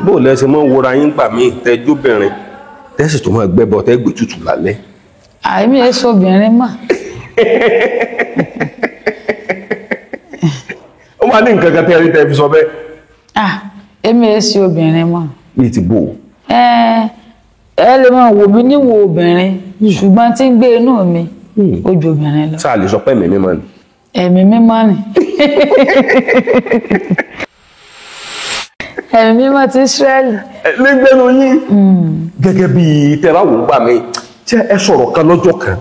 Bó o lẹ́sẹ̀ mọ́ wọra yín gbà míì tẹ́jóbìnrin tẹ́sí tó máa gbẹ́bọ tẹ́ gbé tutù lálẹ́. Àìmí èso obìnrin mọ̀. Ó máa ní nǹkan kan tẹ́ ẹ rí tẹ́ fi sọ bẹ́ẹ̀. Èmi èso obìnrin mọ̀. Bíi ti bò ó. Ẹ lè máa wò mí níwò obìnrin, ṣùgbọ́n tí ń gbé inú mi ó ju obìnrin lọ. Sáà lè sọ pé ẹ̀mí mímọ́ ni. Ẹ̀mí mímọ́ ni. Ẹ̀mí mímọ́ ti Ísírẹ́lì. Nígbẹ́nu yín gẹ́gẹ́ bí tẹ́ bá wò ó gbà mí, ṣé ẹ sọ̀rọ̀ kan lọ́jọ́ kan,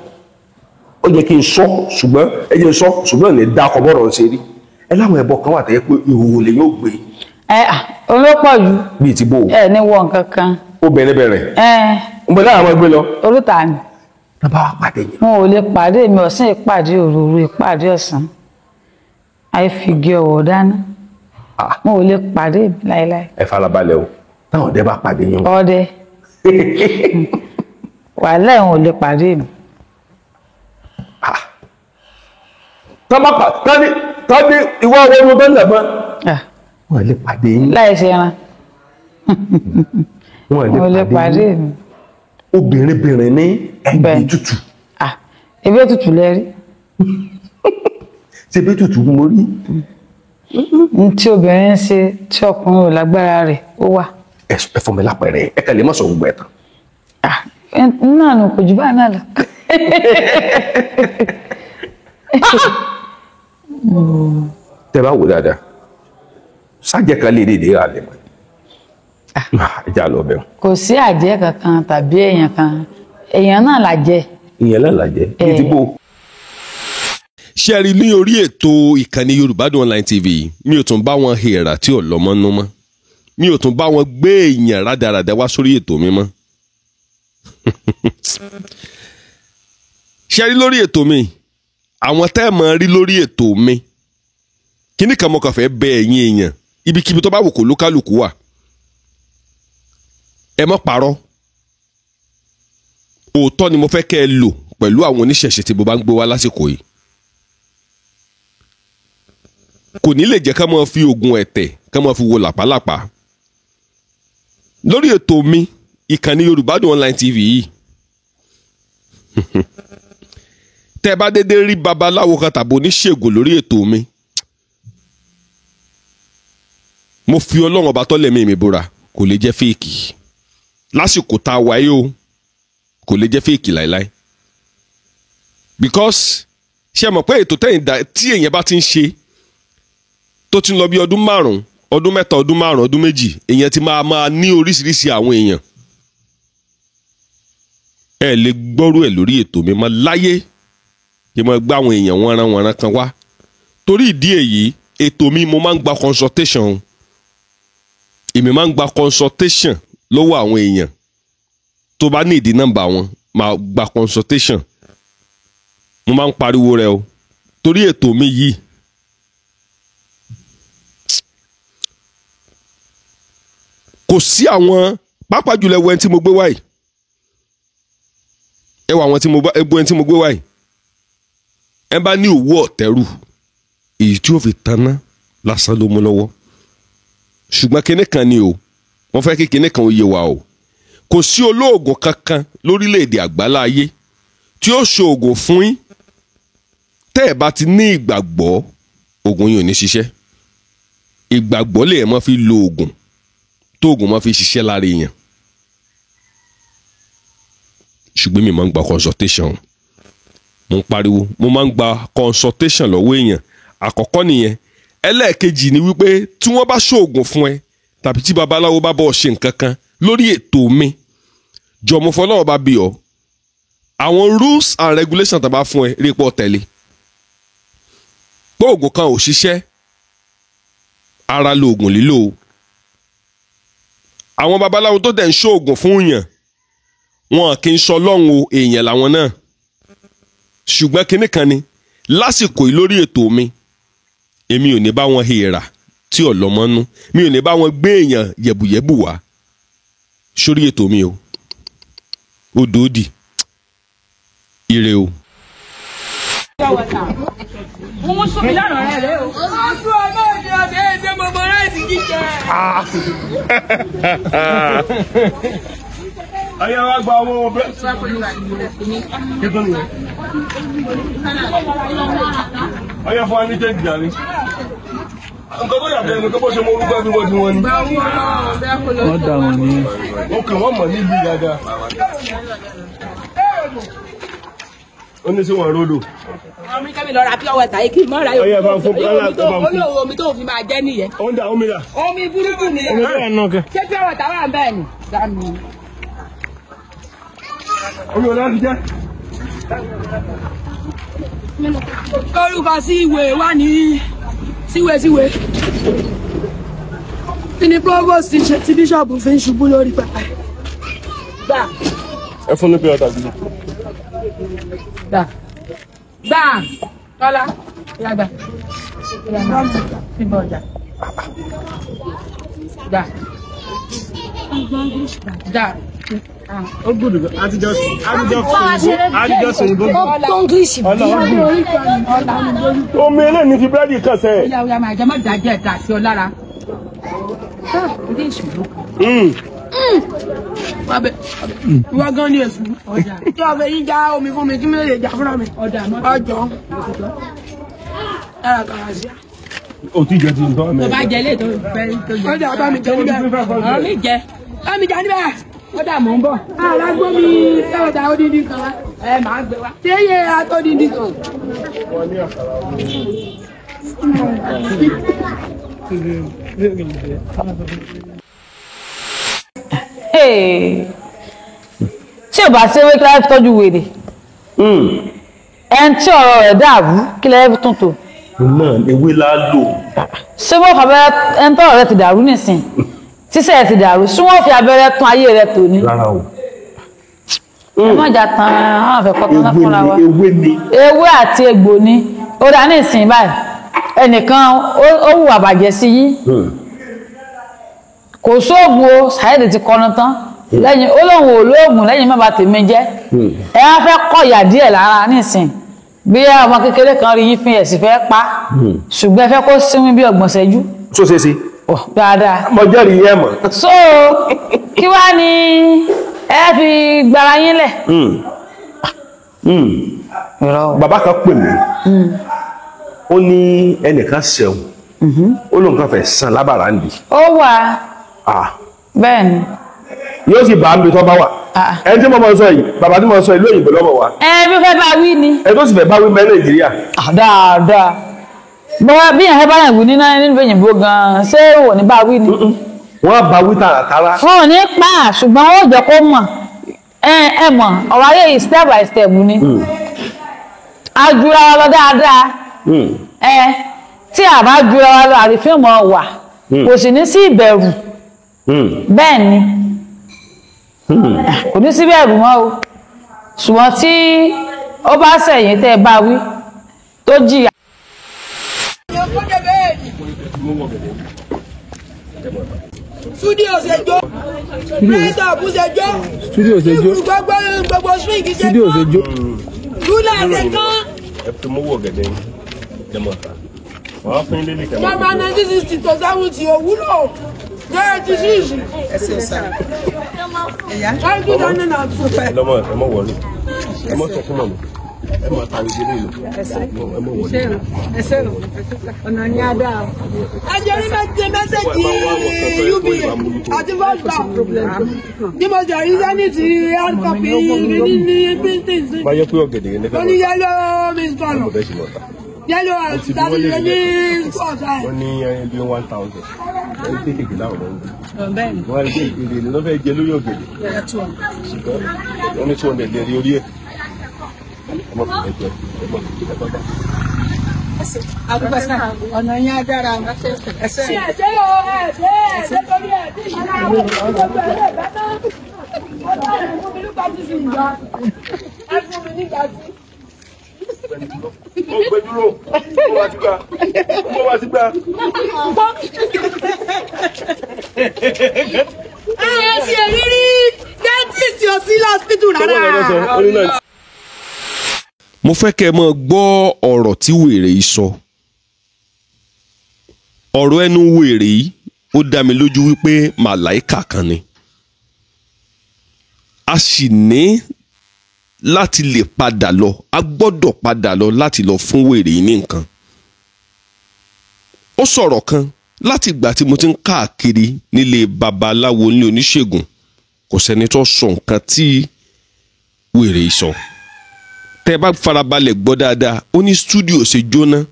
ó yẹ kí n sọ, ṣùgbọ́n ẹ jẹ́ n sọ, ṣùgbọ́n ní dákọ̀ bọ́rọ̀ ń ṣe rí. Ẹ láwọn ẹbọ kan wà tẹ́ pé ìhòòhò lè yóò gbé. Ẹ olópọ̀ jù. Bíi ti bò ó. Ẹ ní wọ nǹkan kan. Obìnrin bẹ̀rẹ̀. Ń bẹ láwọn ẹgbẹ́ lọ. Oríta ni. Tá bá wá pàdé yẹn. Wọn ò lè pàdé mi ọ̀sán, ìpàdé òru, òru ìpàdé ọ̀sán. Àìfìgì ọ̀wọ̀ dáná. Wọn ò lè pàdé mi láéláé. Ẹ farabalẹ̀ o, táwọn ọdẹ bá pàdé yẹn. Ọdẹ. Wàhálà wọn ò lè pàdé mi. Tani ìwọ àwọn ọmọ bẹ́ẹ̀ lẹ́mọ́. Wọn ò lè pàdé yín. Láì ṣe ẹran. Wọn ò lè pàdé mi. Obìnrin bìnrin ní ẹgbẹ́ tútù. Ebi tútù lẹ rí. Ṣe bí tútù mo rí. N tí obìnrin ń ṣe tí ọkùnrin ò lágbára rẹ̀ ó wà. Ẹ fún mi lápẹẹrẹ, ẹ kàn lè má sọ gbogbo ẹ̀ tán. Náà nù kò jù bá náà lọ. Tẹ bá wò dáadáa, sájẹ kan lè dèdè rà lè mọ. Ẹ já lọ bẹ́ẹ̀. Kò sí àjẹ́ kankan tàbí èèyàn kan, èèyàn náà là jẹ. Ìyẹn náà là jẹ, ní ti bò. Ṣé ẹ rí ní orí ètò ìkànnì Yorùbá Dùn Online TV, mi ò tún bá wọn hèèrà tí ò lọ́mọ nú mọ́, mi ò tún bá wọn gbé èèyàn rádaràda wá sórí ètò mi mọ́. Ṣé ẹ rí lórí ètò mi, àwọn tẹ́ ẹ mọ̀ rí lórí ètò mi, kíní kan mo kàn fẹ́ bẹ ẹ̀yin èèyàn, ibikíbi tó bá wù kó lókàlùkù wà, ẹ má parọ́. Òótọ́ ni mo fẹ́ kẹ́ ẹ lò pẹ̀lú àwọn oníṣẹ̀ṣe tí mo bá ń gbé wá lásìkò yìí. Kò ní lè jẹ́ ká máa fi oògùn ẹ̀tẹ̀ ká máa fi wo làpálàpá. Lórí ètò mi, ìkànnì Yorùbá Dùn Online TV yìí, tẹ́ bá dédé rí babaláwo kan tàbí oníṣègùn lórí ètò mi, mo fi Ọlọ́run ọba tọ́lẹ̀ mi búra, kò lè jẹ́ fèèkì. Lásìkò tá a wáyé o, kò lè jẹ́ fèèkì láéláé. Because ṣé ẹ mọ̀ pé ètò tí èèyàn bá ti ń ṣe tó ti ń lọ bí ọdún márùn-ún, ọdún mẹ́ta, ọdún márùn-ún, ọdún méjì, èèyàn ti máa ní oríṣiríṣi àwọn èèyàn. Ẹ lè gbọ́rú ẹ̀ lórí ètò mi mọ́ láyé kí mo gbá àwọn èèyàn wọ́nranwọ̀nran kan wá. Torí ìdí èyí, ètò mi mo máa ń gba consultation. Èmi máa ń gba consultation lọ́wọ́ àwọn èèyàn. Tó bá ní ìdí nọ́mbà wọn, máa gba consultation. Mo máa ń pariwo rẹ o. Torí ètò mi yìí, kò sí àwọn, pàápàá jùlọ ẹwọ ẹni tí mo gbé wáyìí. Ẹwọ àwọn tí mo bá ẹbú ẹni tí mo gbé wáyìí. Ẹ bá ní òwú ọ̀tẹ́rù, èyí tí ó fi tanná lásán ló mú lọ́wọ́. Ṣùgbọ́n kinní kan ni o, wọ́n fẹ́ kí kinní kan ó yé wa o. Kò sí olóògùn kankan lórílẹ̀‐èdè àgbálá ayé tí ó ṣe oògùn fún yín. Tẹ́ ẹ bá ti ní ìgbàgbọ́, oògùn yìí ò ní ṣiṣẹ́. Ìgbàgbọ́ lè má fi lo oògùn, tó oògùn má fi ṣiṣẹ́ lára èèyàn. Ṣùgbọ́n mi máa ń gba consultation. Mo ń pariwo, mo máa ń gba consultation lọ́wọ́ èèyàn. Àkọ́kọ́ nìyẹn. Ẹlẹ́ẹ̀kejì ni wípé tí wọ́n bá ṣoògùn fún ẹ tàbí tí babaláwo bá bọ́ ṣe nǹkan kan lórí ètò mi, jọ̀ọ́ mo fọlọ́wọ́ bá bí ọ, àwọn rules and regulations tá a bá fún ẹ rí pọ̀ tẹ̀lé. Pé oògùn kan ò ṣiṣẹ́, ara lo oògùn lílò o. Àwọn babaláwo tó dẹ̀ ń ṣoògùn fún èèyàn, wọn kì í sọ lọ́hùn o, èèyàn làwọn náà. Ṣùgbọ́n kinní kan ni, lásìkò yìí lórí ètò mi, èmi ò ní bá wọn hèèrà tí ò lọ́mọ́nú, mi ò ní bá wọn gbé èèyàn yẹ̀bùyẹ̀bù wá sórí ètò mi o. Odò òdì, ire o. Wọ́n sún mi lánàá rẹ̀ rẹ̀ o. Wọ́n sún ọ náà ní ọbẹ̀ ẹ̀jẹ̀ mọ̀mọ́ ráìsì jíjẹ. Ayé wa gba owó bẹ́ẹ̀. Kí tó nìyẹn? Ọyá fún wa ní jẹ́ ìjà ni. Nǹkan tó yàtọ̀ ẹnu tó bó ṣe mọ orúkọ everybody wọn ni. Wọ́n dà wọ́n ní. Ó kàn wọ́n mọ̀ nílùú dáadáa. Ó ní sí wọn ródò. Ọmọ kẹ́mi lọ ra pure water yìí kí n mọ́ ra Ọyá bá ń fún olówó omi tó fi máa jẹ́ nìyẹn. Ó ń da omi rà. Omi burúkú ni. Omi rà náà kẹ. Ṣé pure water wà bẹ́ẹ̀ ni? Dànù. Omi ò láti jẹ́. Orúkọ sí ìwé wà ní síwèsíwè. Kí ni provost ṣe tí bíṣọ̀bù fi ń ṣubú lórí pẹpẹ? Gbà. Ẹ fún ní pure water gidi. Gbà. Gbà. Tọ́lá. Ìyá gbà. Ìyá gbà. Fíbọ̀ ọjà. Gbà. Gbà. Ó gbọ́dọ̀ àtijọ́ àtijọ́ sòyìnbó. English bí Omi eléyìí ní fi búrẹ́dì kàn sẹ́ẹ̀. Ìyá ọ̀yà máa jẹ́ má dájẹ́ ẹ̀ta sí ọ lára. Ilé ìṣòro. Ìwọ gan ni èṣù. Tí wọ́n fẹ́ yín já omi fún mi kí mi lè já fúnra mi. Ọjọ́. Ẹ̀rọ kàrà sí. O ti jẹ ti nǹkan mi. Tó bá jẹ ilé tó fẹ́ tó jẹ. Ọjà bá mi jẹ níbẹ̀. Ọ̀rọ̀ mi jẹ. Bá mi jẹ níbẹ̀. Ó dà mò ń bọ̀. Àrà gbómi ẹ̀rọ̀dà odindi kan wá. Ẹ máa gbé wá. Ṣé iye atọ́dindi kan? Tí ò bá sí ewé kí láti fi tọ́jú wèrè, ẹni tí ọ̀rọ̀ rẹ̀ dàrú kí lẹ́yìn fi tún tò. Náà ewé la lò. Ṣé wọ́n fi abẹ́rẹ́ ẹni tọ́rọ̀ rẹ̀ ti dàrú nísìn, tíṣẹ̀ rẹ̀ ti dàrú, ṣé wọ́n fi abẹ́rẹ́ tún ayé rẹ̀ tò ní? Rárá o. Ẹ má jà tán àwọn àfẹ́kọ́ tán fúnra wa. Ewé ni. Ewé àti egbò ni. Ó dá ní ìsìn báyìí, ẹnìkan ó hùwà bàjẹ́ sí yín. Kò sóògùn o, Saheed ti kọnu tán. Lẹ́yìn ó lóun ò lóògùn lẹ́yìn má bà tèmi jẹ́. Ẹ wá fẹ́ kọ̀ ìyà díẹ̀ lára nísìn. Bí ọmọ kékeré kan rí yín fi ẹ̀sìn fẹ́ pa. Ṣùgbọ́n ẹ fẹ́ kó sínú bí ọgbọ̀n ṣẹ́jú. Tó ṣe é ṣe. Dáadáa. Mo jẹ́rìí yẹn mọ̀. So kí wá ni ẹ fi gbara yín lẹ̀? Bàbá kan pè mí. Ó ní ẹnìkan ṣẹ̀wọ̀n. Ó lóun kan fẹ́ san lábàrá nìyí. Ó wà. Bẹ́ẹ̀ ni. Yóò sì bá mi tó bá wà. Ẹni tí mo mọ sọ yìí, bàbá tí mo sọ ìlú òyìnbó lọ́mọ wa. Ẹ bí fẹ́ bá wí ni. Ẹ tó sì fẹ́ bá wí mẹ́ Nàìjíríà. Dáadáa. Bọ́lá bí yàn fẹ́ bá yàn wí ní náà nínú òyìnbó gan-an, ṣé ò ní bá wí ni? Wọ́n bá wí tààràtàrà. Wọn ò ní pa, ṣùgbọ́n ó jẹ́ kó mọ̀. Ẹ mọ̀, ọ̀rọ̀ ayé yìí step by step ni. A jura wa lọ dáadáa. Ẹ tí a bá jura wa lọ, àrífín mọ̀ wà. Kò sì ní sí ìbẹ̀rù. Bẹ́ẹ̀ ni. Kò ní sí bẹ̀rù mọ́ o. Ṣùgbọ́n tí ó bá ṣẹ̀yìn tẹ́ ẹ bá wí tó jìyà. Studio ṣe jó. Pírẹ́sọ̀bù ṣe jó. Studio ṣe jó. Gbogbo swing ṣe jó. Studio ṣe jó. Rúlà ṣe kán. Ẹ fi mú wọ̀ gẹ̀dẹ̀ jẹ mọ́ ta. Wàá fún ilé nìkan. Nọ́mbà 1960 to 70 ò wúlò. 96. Ẹsẹ̀ sá. Ẹ̀yà. 2002. Ẹ mọ wọlé. Ẹ mọ sọ fún mọ̀mọ́. Ẹ mọ ta ìdílé ìlú. Ẹ mọ wọlé. Ẹsẹ̀ ọ̀nà ni a dá o. Ẹ jẹ́ rí mẹ́sẹ̀gì UBA àti First Bank. Bí mo jẹ́ rí Zenith hard copy ní printing sí. Bá yẹ pé ọ̀gẹ̀dẹ̀ yẹn Ó ní yellow miss colour. bẹ́ẹ̀ sì mọ̀ ta. Yellow àti ní sports eye. Wọ́n ní bí 1000. Wọ́n ní kéékèèké láwọn ọmọ ń gbé. Wọ́n á rí pé èrè ni wọ́n fẹ́ jẹ lórí ọ̀gẹ̀dẹ̀. Ṣùgbọ́n wọ́n ní 200 lè rí orí ẹ̀. Ẹ mọ̀ fi ẹjọ́ ẹ mọ̀ fi ẹjọ́ bá. Adúgbò sá. Ọ̀nà yẹn á dára. Ẹsẹ̀. Ṣé o ẹ̀ ṣe ẹ̀ ṣe torí ẹ̀ tí ìṣẹ́ gbogbo ẹ̀ lè bẹ́ tán? Ọlọ́run fún mi nígbà tí sì ń gbà. Ẹ fún mi nígbà tí. Mo gbé dúró, mo wá ti gbà, mo wá ti gbà. Ẹ ṣe rírí dentist ò sí lọ́sítù rárá. Mo fẹ́ kẹ́ ẹ máa gbọ́ ọ̀rọ̀ tí wèrè yìí sọ. Ọ̀rọ̀ ẹnu wèrè yìí Ó dá mi lójú wípé màláìkà kan ni. A sì ní láti lè padà lọ, a gbọ́dọ̀ padà lọ láti lọ fún wèrè yìí ní nǹkan. Ó sọ̀rọ̀ kan láti ìgbà tí mo ti ń káàkiri nílé babaláwo ní oníṣègùn, kò sẹ́ni tó sọ nǹkan tí wèrè yìí sọ. Tẹ́ bá farabalẹ̀ gbọ́ dáadáa, ó ní stúdíò ṣe jóná,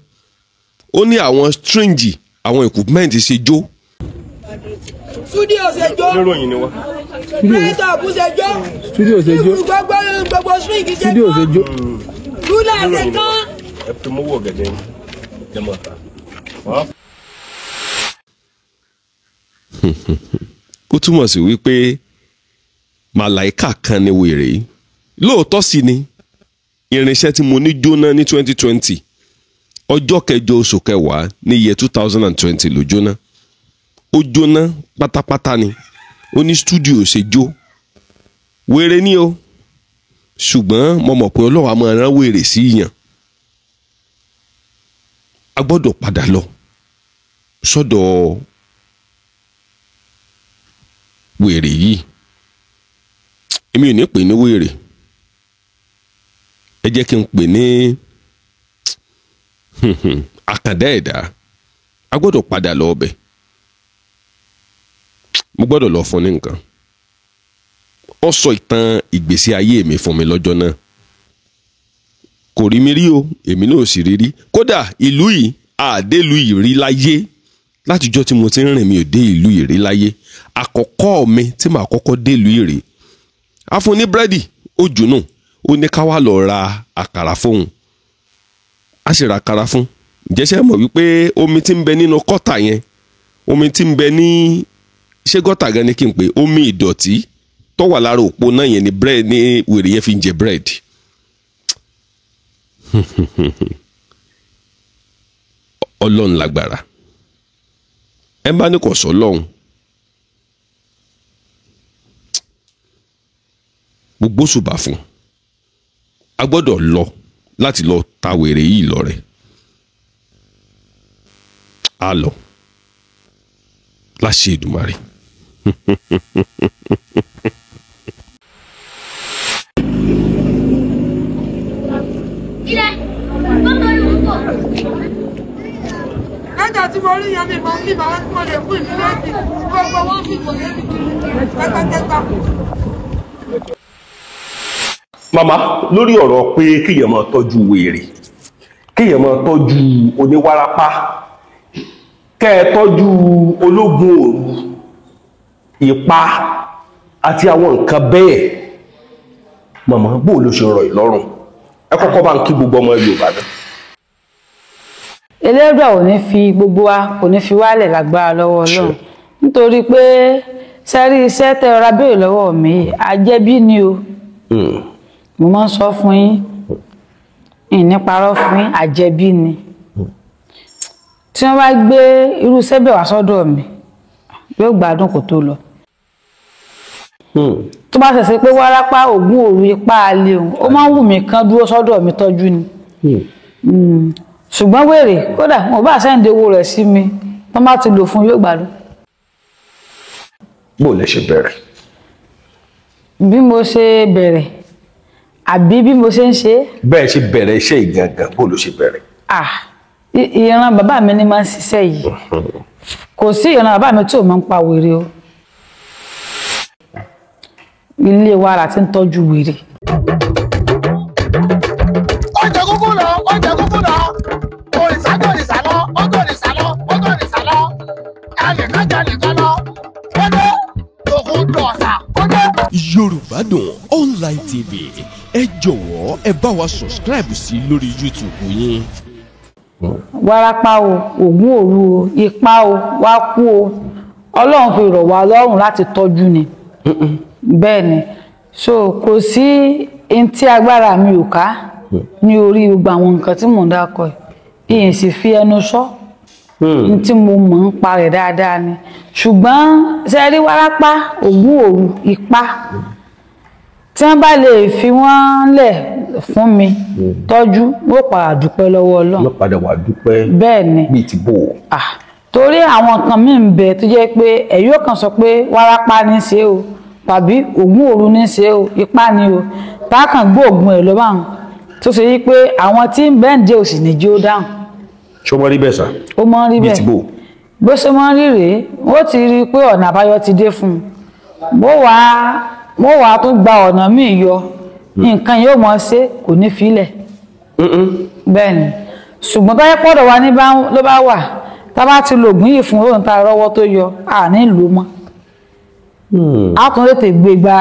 ó ní àwọn strange àwọn equipment ṣe jó. Studio ṣe jó. Oníròyìn ni wá. Pírẹ́sọ̀pù ṣe jó. Studio ṣe jó. Gbogbo string ṣe jó. Studio ṣe jó. Rúlà ṣe kán. Ẹ fi mówó ọ̀gẹ̀dẹ̀ yín jẹ́ mọ́ ta. Ó túmọ̀ sí wípé màláìkà kan ni wèrè yìí. Lóòótọ́ sì ni irinṣẹ́ tí mo ní jóná ní 2020, ọjọ́ kẹjọ oṣù kẹwàá ní iye 2020 ló jóná. Ó jóná pátápátá ni. Ó ní stúdíò ṣe jó. Wèrè ni o, ṣùgbọ́n mo mọ̀ pé Ọlọ́run á máa rán wèrè sí yàn. A gbọ́dọ̀ padà lọ sọ́dọ̀ wèrè yìí. Èmi ò ní pè ní wèrè, ẹ jẹ́ kí n pè ní àkàndá ẹ̀dá. A gbọ́dọ̀ padà lọ ọbẹ̀, mo gbọ́dọ̀ lọ fún ní nǹkan. Ó sọ ìtàn ìgbésí ayé mi fún mi lọ́jọ́ náà. Kò rí mi rí o, èmi náà ò sì rí rí. Kódà ìlú yìí, àdélùú yìí rí láyé. Látijọ́ tí mo ti ń rìn mi ò dé ìlú yìí rí láyé. Àkọ́kọ́ mi tí màá kọ́kọ́ dé ìlú yìí rí. A fún ní búrẹ́dì, ó jùnú, ó ní ká wá lọ ra àkàrà fóun. A sì ra àkàrà fún. Ǹjẹ́ ṣé mọ̀ wípé omi tí ń bẹ nínú kọ́tà yẹn, omi tí ń bẹ ní ṣé gọ́tà gan ni kí n pè, omi ìdọ̀tí tó wà lára òpó náà yẹn ni búrẹ́dì ní wèrè yẹn fi ń jẹ búrẹ́dì. Ọlọ́run lágbára. Ẹ bá ní kò sọ lọ́hùn. Gbogbo ṣùbà fún. A gbọ́dọ̀ lọ láti lọ ta wèrè yìí lọ́rẹ. A lọ láṣẹ Èdùmàrè. Lẹ́tà tí mo rí yẹn mi máa ń máa ń mọ̀lẹ̀ fún ìfúnlẹ́sì. Gbogbo wọn fi kò lé mi kiri kẹ́tàkẹ́tà. Màmá, lórí ọ̀rọ̀ pé kéèyàn máa tọ́jú wèrè, kéèyàn máa tọ́jú oníwárápá, kẹ́ ẹ tọ́jú ológun òru, ìpa àti àwọn nǹkan bẹ́ẹ̀. Màmá, bó ló ṣe rọ̀ ìlọ́rùn? Ẹ kọ́kọ́ bá ń kí gbogbo ọmọ Yorùbá náà. Elédùà ò ní fi gbogbo wa, kò ní fi wálẹ̀ lágbára lọ́wọ́ Ọlọ́run. Nítorí pé sẹ́rí iṣẹ́ tẹ ọ̀rá béèrè lọ́wọ́ mi, àjẹbí ni o. Mo máa ń sọ fún yín, ìní parọ́ fún yín, àjẹbí ni. Tí wọ́n bá gbé irú iṣẹ́ bẹ́ẹ̀ wá sọ́dọ̀ mi, yóò gbádùn kó tó lọ. Tó bá ṣẹ̀ṣẹ̀ pé wárápá ògún òru ipá alẹ́ òun, ó máa ń wù mí kán dúró sọ́dọ̀ mi tọ́jú ni. Ṣùgbọ́n wèrè, kódà mo bá sẹ́ǹdì owó rẹ̀ sí mi, tó bá ti lò fún yóò gbádùn. Bó lẹ ṣe bẹ̀rẹ̀? Bí mo ṣe bẹ̀rẹ̀ àbí bí mo ṣe ń ṣe? Bẹ́ẹ̀ ṣe bẹ̀rẹ̀ iṣẹ́ ìgangan, bó ló ṣe bẹ̀rẹ̀? Ìran bàbá mi ni máa ń ṣiṣẹ́ yìí. Kò sí ìran bàbá mi tí ò máa ń pa wèrè o. Ilé wa la ti ń tọ́jú wèrè. Ó jẹ kúkú lọ, ó jẹ kúkú lọ, òrìṣà gòrìṣà lọ, ó gòrìṣà lọ, ó gòrìṣà lọ, ẹnìkan jẹ nìkan lọ, ó dé òkú dọ̀sà, ó dé. Yorùbá Dùn Online TV, ẹ jọ̀wọ́ ẹ bá wa subscribe sí lórí YouTube yín. Wárápá o, ògún òru o, ipá o, wá kú o, Ọlọ́run fi rọ̀ wá lọ́rùn láti tọ́jú ni. Bẹ́ẹ̀ ni, so kò sí ohun tí agbára mi ò ká ní orí gbogbo àwọn nǹkan tí mò ń dákọ yìí, ìyẹn sì fi ẹnu sọ ní tí mo mọ̀ ń pa rẹ̀ dáadáa ni. Ṣùgbọ́n ṣe rí wárápá, ògún òru, ipá, tí wọ́n bá lè fi wọ́n lẹ̀ fún mi tọ́jú, wọ́n padà dúpẹ́ lọ́wọ́ Ọlọ́run. Wọ́n padà wà dúpẹ́. Bẹ́ẹ̀ ni. Bíi ti bò ó. Torí àwọn nǹkan míì ń bẹ tó jẹ́ pé ẹ̀yọ́ kan sọ pé wárápá ní í ṣe o, tàbí ògùn òru ní í ṣe o, ipá ni o, táàkàn gbóògùn ẹ̀ ló bá ń tó ṣe yí pé àwọn tí ń bẹ́ẹ̀ dé òsì ní jí ó dáhùn. Ṣé ó mọ rí bẹ́ẹ̀ sà? Ó mọ́ ń rí Bíi bẹ́ẹ̀. ti bò? Bó ṣe mọ́ ń rí rèé, ó ti rí i pé ọ̀nà àbáyọ ti dé fún un, mo wàá tún gba ọ̀nà míì yọ, nǹkan yóò mọ̀ ṣe kò ní filẹ̀. Bẹ́ẹ̀ ni, ṣùgbọ́n tó yẹ pọ̀dọ̀ wa ní ló bá wà, tá bá ti lo ògùn yìí fún òun tá a rọ́wọ́ tó yọ, à ní lò mọ́, a tún lè tè gbé gba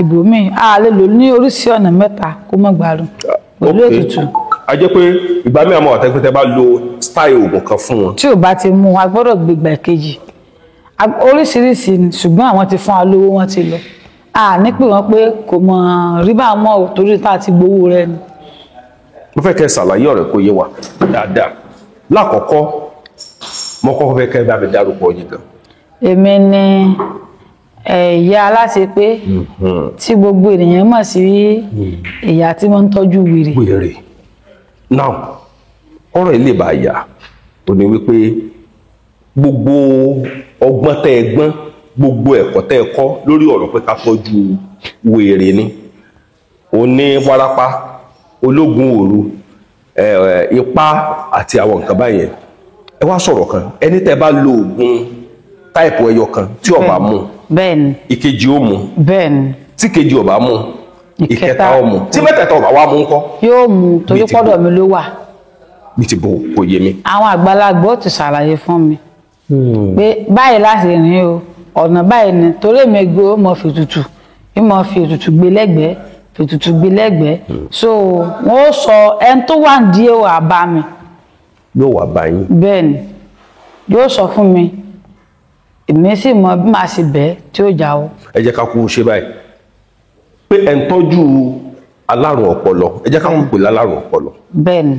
ibòmíì, a lè lò ní oríṣi ọ̀nà mẹ́ta kó mọ́ gbádùn pẹ̀lú ètùtù. A jẹ́ pé ìgbà míì àmọ́ àtẹ́pẹ́tẹ́ bá lo style oògùn kan fún wọn, tí ò bá ti mú, a gbọ́dọ̀ gbé gba ìkejì. Oríṣiríṣi ni, ṣùgbọ́n àwọn ti fún wa lówó, wọ́n ti lọ, a ní pè wọ́n pé kò mọ̀ rí bá mọ́ ò, torí tá a ti gbowó rẹ ni. Mo fẹ́ kẹ́ ṣàlàyé ọ̀rẹ́ kó yé wa dáadáa. Lákọ̀ọ́kọ́, mo kọ́kọ́ fẹ́ kẹ́ bá mi dárúkọ yín gan. Èmi ni ìyá aláṣepé tí gbogbo ènìyàn mọ̀ sí ìyá tí wọ́n ń tọ́jú wèrè. Wèrè. Now, ọ̀rọ̀ ilé bá yà ó ní wípé gbogbo ọgbọ́n tẹ́ ẹ gbọ́n, gbogbo ẹ̀kọ́ tẹ́ ẹ kọ́ lórí ọ̀rọ̀ pé ká tọ́jú wèrè ni, oní wárápá, ológun òru, ipá àti àwọn nǹkan báyẹn. Ẹ wá sọ̀rọ̀ kan, ẹni tẹ́ bá lo oògùn táìpù ẹyọ kan tí ó bá mú, Bẹ́ẹ̀ni. ìkejì ó mú. Bẹ́ẹ̀ni. Tí kejì ó bá mú, ìkẹta ó mú. Tí mẹ́tẹ̀ẹ̀ta ó bá wá mú ńkọ́? Yóò mú, torí Bíi ti pọ́dọ̀ mi ló wà. Bí ti bò, kò yé mi. Àwọn àgbàlagbà ó ti ṣàlàyé fún mi pé báyìí láti rìn o, ọ̀nà báyìí ni, torí èmi gbé ó mọ̀ fi ètùtù, mọ̀ fi ètùtù gbé lẹ́gbẹ̀ẹ́, fi ètùtù gbé lẹ́gbẹ̀ẹ́. So wọ́n ó sọ ẹni tó wà ní díẹ̀ wà bá mi. Yóò wá bá yín. Bẹ́ẹ̀ni, yóò sọ fún mi, èmi sì mọ bí màá ṣe bẹ́ẹ̀ tí ó jáwọ́. Ẹ jẹ́ ká kú ṣe báyìí pé ẹ̀ ń tọ́jú alárùn ọpọlọ, ẹ jẹ́ ká kú pè lálárùn ọpọlọ. Bẹ́ẹ̀ni.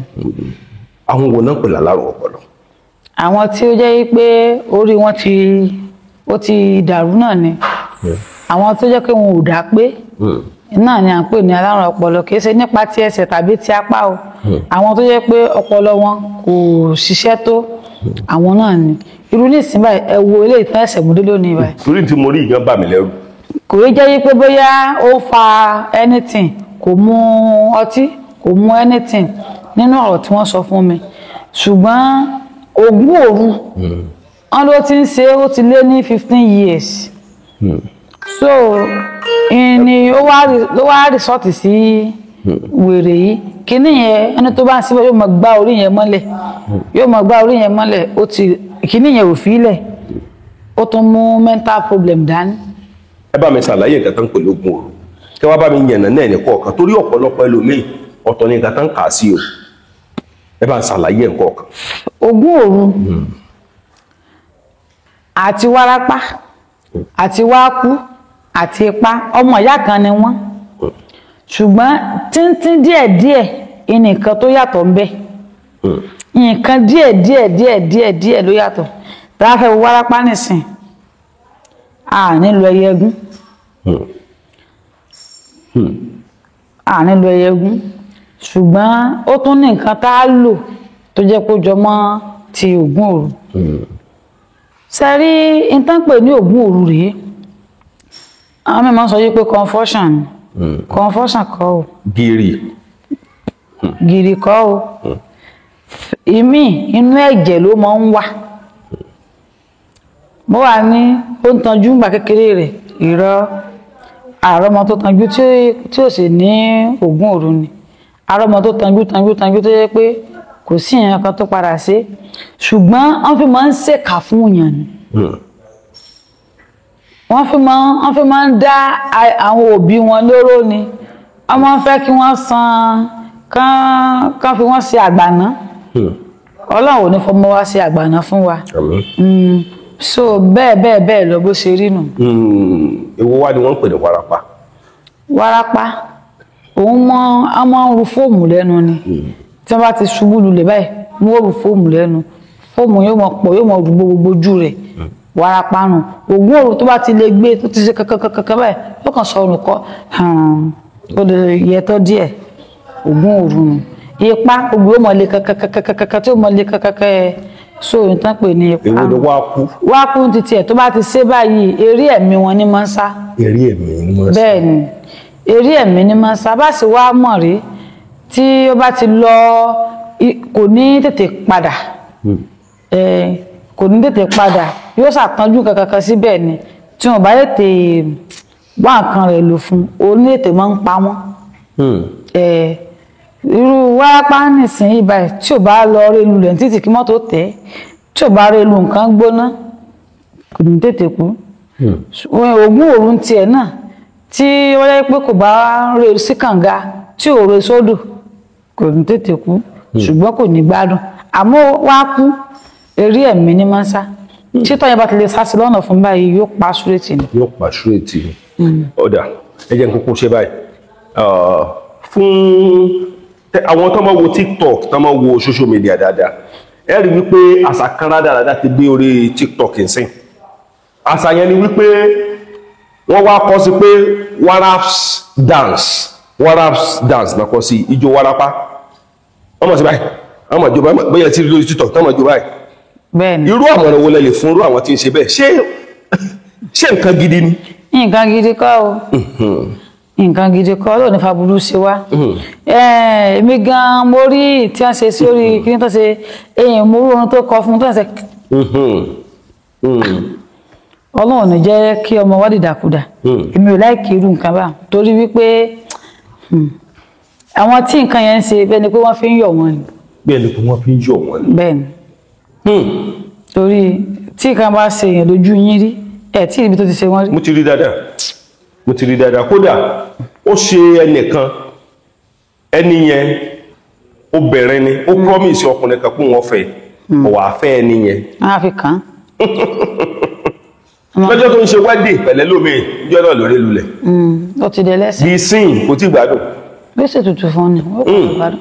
Àwọn wo náà pè lálárùn ọpọlọ? Àwọn tí ó jẹ́ pé orí wọn ti ó ti dàrú náà ni, àwọn tó jẹ́ pé wọn ò dá pé náà ni à ń pè ní alárùn ọpọlọ. Kì í ṣe nípa ti ẹsẹ̀ tàbí ti apá o, àwọn tó jẹ́ pé ọpọlọ wọn kò ṣiṣẹ́ tó, àwọn náà ni. Irú ní ìsìn báyìí, ẹ wo eléyìí tán ẹsẹ̀ múdé lónìí báyìí. Torí tí mo rí ìyẹn bà mí lẹ́rù. Kò í jẹ́ pé bóyá ó fa anything, kò mu ọtí, kò mu anything nínú ọ̀rọ̀ tí wọ́n sọ fún mi, ṣùgbọ́n ogún òru wọn ló ti ń ṣe, ó ti lé ní 15 years. So ni ó wá rìsọ́ọ̀tì sí wèrè yìí. Kíní yẹn, ẹni tó bá ń síbẹ̀ yóò máa gbá orí yẹn mọ́lẹ̀, yóò máa gbá orí yẹn mọ́lẹ̀. Ó ti kíní yẹn ò fílẹ̀, ó tún mú mental problem dání. Ẹ bá mi ṣàlàyé nǹkan tó ń pè lógun òru, kí wọ́n bá mi yànnà náà ní kọ̀ọ̀kan, torí ọ̀pọ̀lọpọ̀ ẹlòmíì ọ̀tọ̀ ní nǹkan tó ń kà sí o. Ẹ bá ń ṣàlàyé nǹkan ọ̀kan. Ogún òru àti wárápá àti wákú àti ipá, ọmọ ìyá kan ni wọ́n, ṣùgbọ́n tíntín díẹ̀díẹ̀ nǹkan tó yàtọ̀ ń bẹ, nǹkan díẹ̀díẹ̀ díẹ̀díẹ̀ díẹ̀ ló yàtọ̀. Tá a fẹ́ wo wárápá nìsín, a nílò ẹyẹgún, a nílò ẹyẹgún, ṣùgbọ́n ó tún ní nǹkan tá a lò tó jẹ́ kó jọ mọ́ ti ògún òru. Sẹ́rí ìtànpè ní ògún òru rèé, àwọn mẹ́mọ́ sọ yí pé confusion, confusion kọ́ o. Gírì. Gírì kọ́ o. Ìmí inú ẹ̀jẹ̀ ló máa ń wà. Mo wà ní ó ń tanjú ńgbà kékeré rẹ̀, irọ́, àrọ́mọ tó tanjú tí ò sì ní ògún òru ni. Àrọ́mọ tó tanjú tanjú tanjú tó yẹ pé kò sí ìyẹn kan tó padà sí, ṣùgbọ́n wọ́n fi máa ń ṣèkà fún èèyàn ni. Wọ́n fi máa ń dá àwọn òbí wọn lóró ni. Wọ́n máa ń fẹ́ kí wọ́n san kán fi wọ́n ṣe àgbàná. Ọlọ́run ò ní fọmọ wá ṣe àgbàná fún wa. So bẹ́ẹ̀ bẹ́ẹ̀ bẹ́ẹ̀ lọ bó ṣe rí nù. Èwo wá ni wọ́n ń pè ní wárápá? Wárápá òun mọ́ a máa ń ru fóòmù lẹ́nu ni. Tí wọ́n bá ti ṣubú lulẹ̀ báyìí, wọ́n ó ru fóòmù lẹ́nu, fóòmù yóò mọ pọ̀, yóò mọ rú gbogbo ojú rẹ̀. Wárápá nù. Ògùn òru tó bá ti lè gbé tó ti ṣe kankankankan báyìí, yóò kàn sọ ọrùn kọ, ó lè yẹtọ́ díẹ̀. Ògùn òru nù. Ipá gbogbo yóò mọ lé kankankankankan tí yóò mọ lé kankankan ẹ. So nǹkan pè ní ipa. Èwo ni wá kú? Wá kú ti tiẹ̀, tó bá ti ṣe báyìí, eré ẹ̀mí wọn ní máa ń sá. Eré ẹ̀mí ni wọ́n sá. Bẹ́ẹ̀ ni, eré ẹ̀mí ní máa ń sá. Bá sì wá mọ̀ rí tí ó bá ti lọ, kò ní tètè padà, kò ní tètè padà, yóò ṣàtọ́jú kankan síbẹ̀ ni. Tí wọn bá tètè wá nǹkan rẹ̀ lò fún un, ó ní ètè máa ń pa wọ́n. Irú wárápá nísìnyí báyìí, tí ò bá lọ rí lulẹ̀ títí kí mọ́tò tẹ̀, tí ò bá rí lu nǹkan gbóná, kò ní tètè kú. Ògùn òru ń tiẹ̀ náà, tí wọ́n yẹ pé kò bá rí sí kànga, tí ò rí sódò, kò ní tètè kú, ṣùgbọ́n kò ní gbádùn. Àmọ́ wá kú, eré ẹ̀mí ní máa ń sá. Títọ́ yẹn bá ti lè sá sí lọ́nà fún báyìí, yóò pa súrètì ni. Yóò pa súrètì ni. Ọ̀dà, ẹ jẹ́ n kúkú ṣe báyìí. Fún àwọn tó máa wo TikTok, tó máa wo social media dáadáa, ẹ rí wípé àṣà kan rádaràda ti gbé orí TikTok nsìn. Àṣà yẹn ni wípé wọ́n wá kọ sí pé waraps dance, waraps dance náà kọ sí, ijó warapa. Wọ́n mọ̀ sí báyìí, wọ́n mọ̀ jó báyìí, bóyá tí lórí TikTok tó mọ̀ jó báyìí. Bẹ́ẹ̀ni. Irú àmọ̀ràn wo lẹ lè fún irú àwọn tí ń ṣe bẹ́ẹ̀? Ṣé nǹkan gidi ni? Nǹkan gidi kọ́ o, nǹkan gidi kọ́ ló ní faburú ṣe wá. Èmi gan mo rí tí wọ́n ṣe sórí kí ní tó ṣe èèyàn, mo rú ohun tó kọ fún tó ṣe. Ọlọ́run ní jẹ́ kí ọmọ wa dìdàkudà. Èmi ò láìkí irú nǹkan bá, torí wípé àwọn tí nǹkan yẹn ń ṣe, bẹ́ẹ̀ ni pé wọ́n fi ń yọ̀ wọ́n ni. Bẹ́ẹ̀ ni pé wọ́n fi ń yọ̀ wọ́n ni. Bẹ́ẹ̀ ni, torí tí nǹkan bá ṣe èèyàn lójú yín rí ẹ̀ tí ibi tó ti ṣe wọ́n rí. Mo ti rí dáadáa, mo ti rí dáadáa. Kódà ó ṣe ẹnìkan, ẹni yẹn obìnrin ni, ó promise ọkùnrin kan pé wọ́n fẹ́, kò wá fẹ́ ẹni yẹn. Á fi kàn án. Lọ́jọ́ tó ń ṣe wedding pẹ̀lẹ́ lómi ìjọ náà lórí lulẹ̀. Ó ti dẹ lẹ́sìn. Bí sin kò tí gbádùn. Bí ó ṣètùtù fún ni ó kò gbádùn.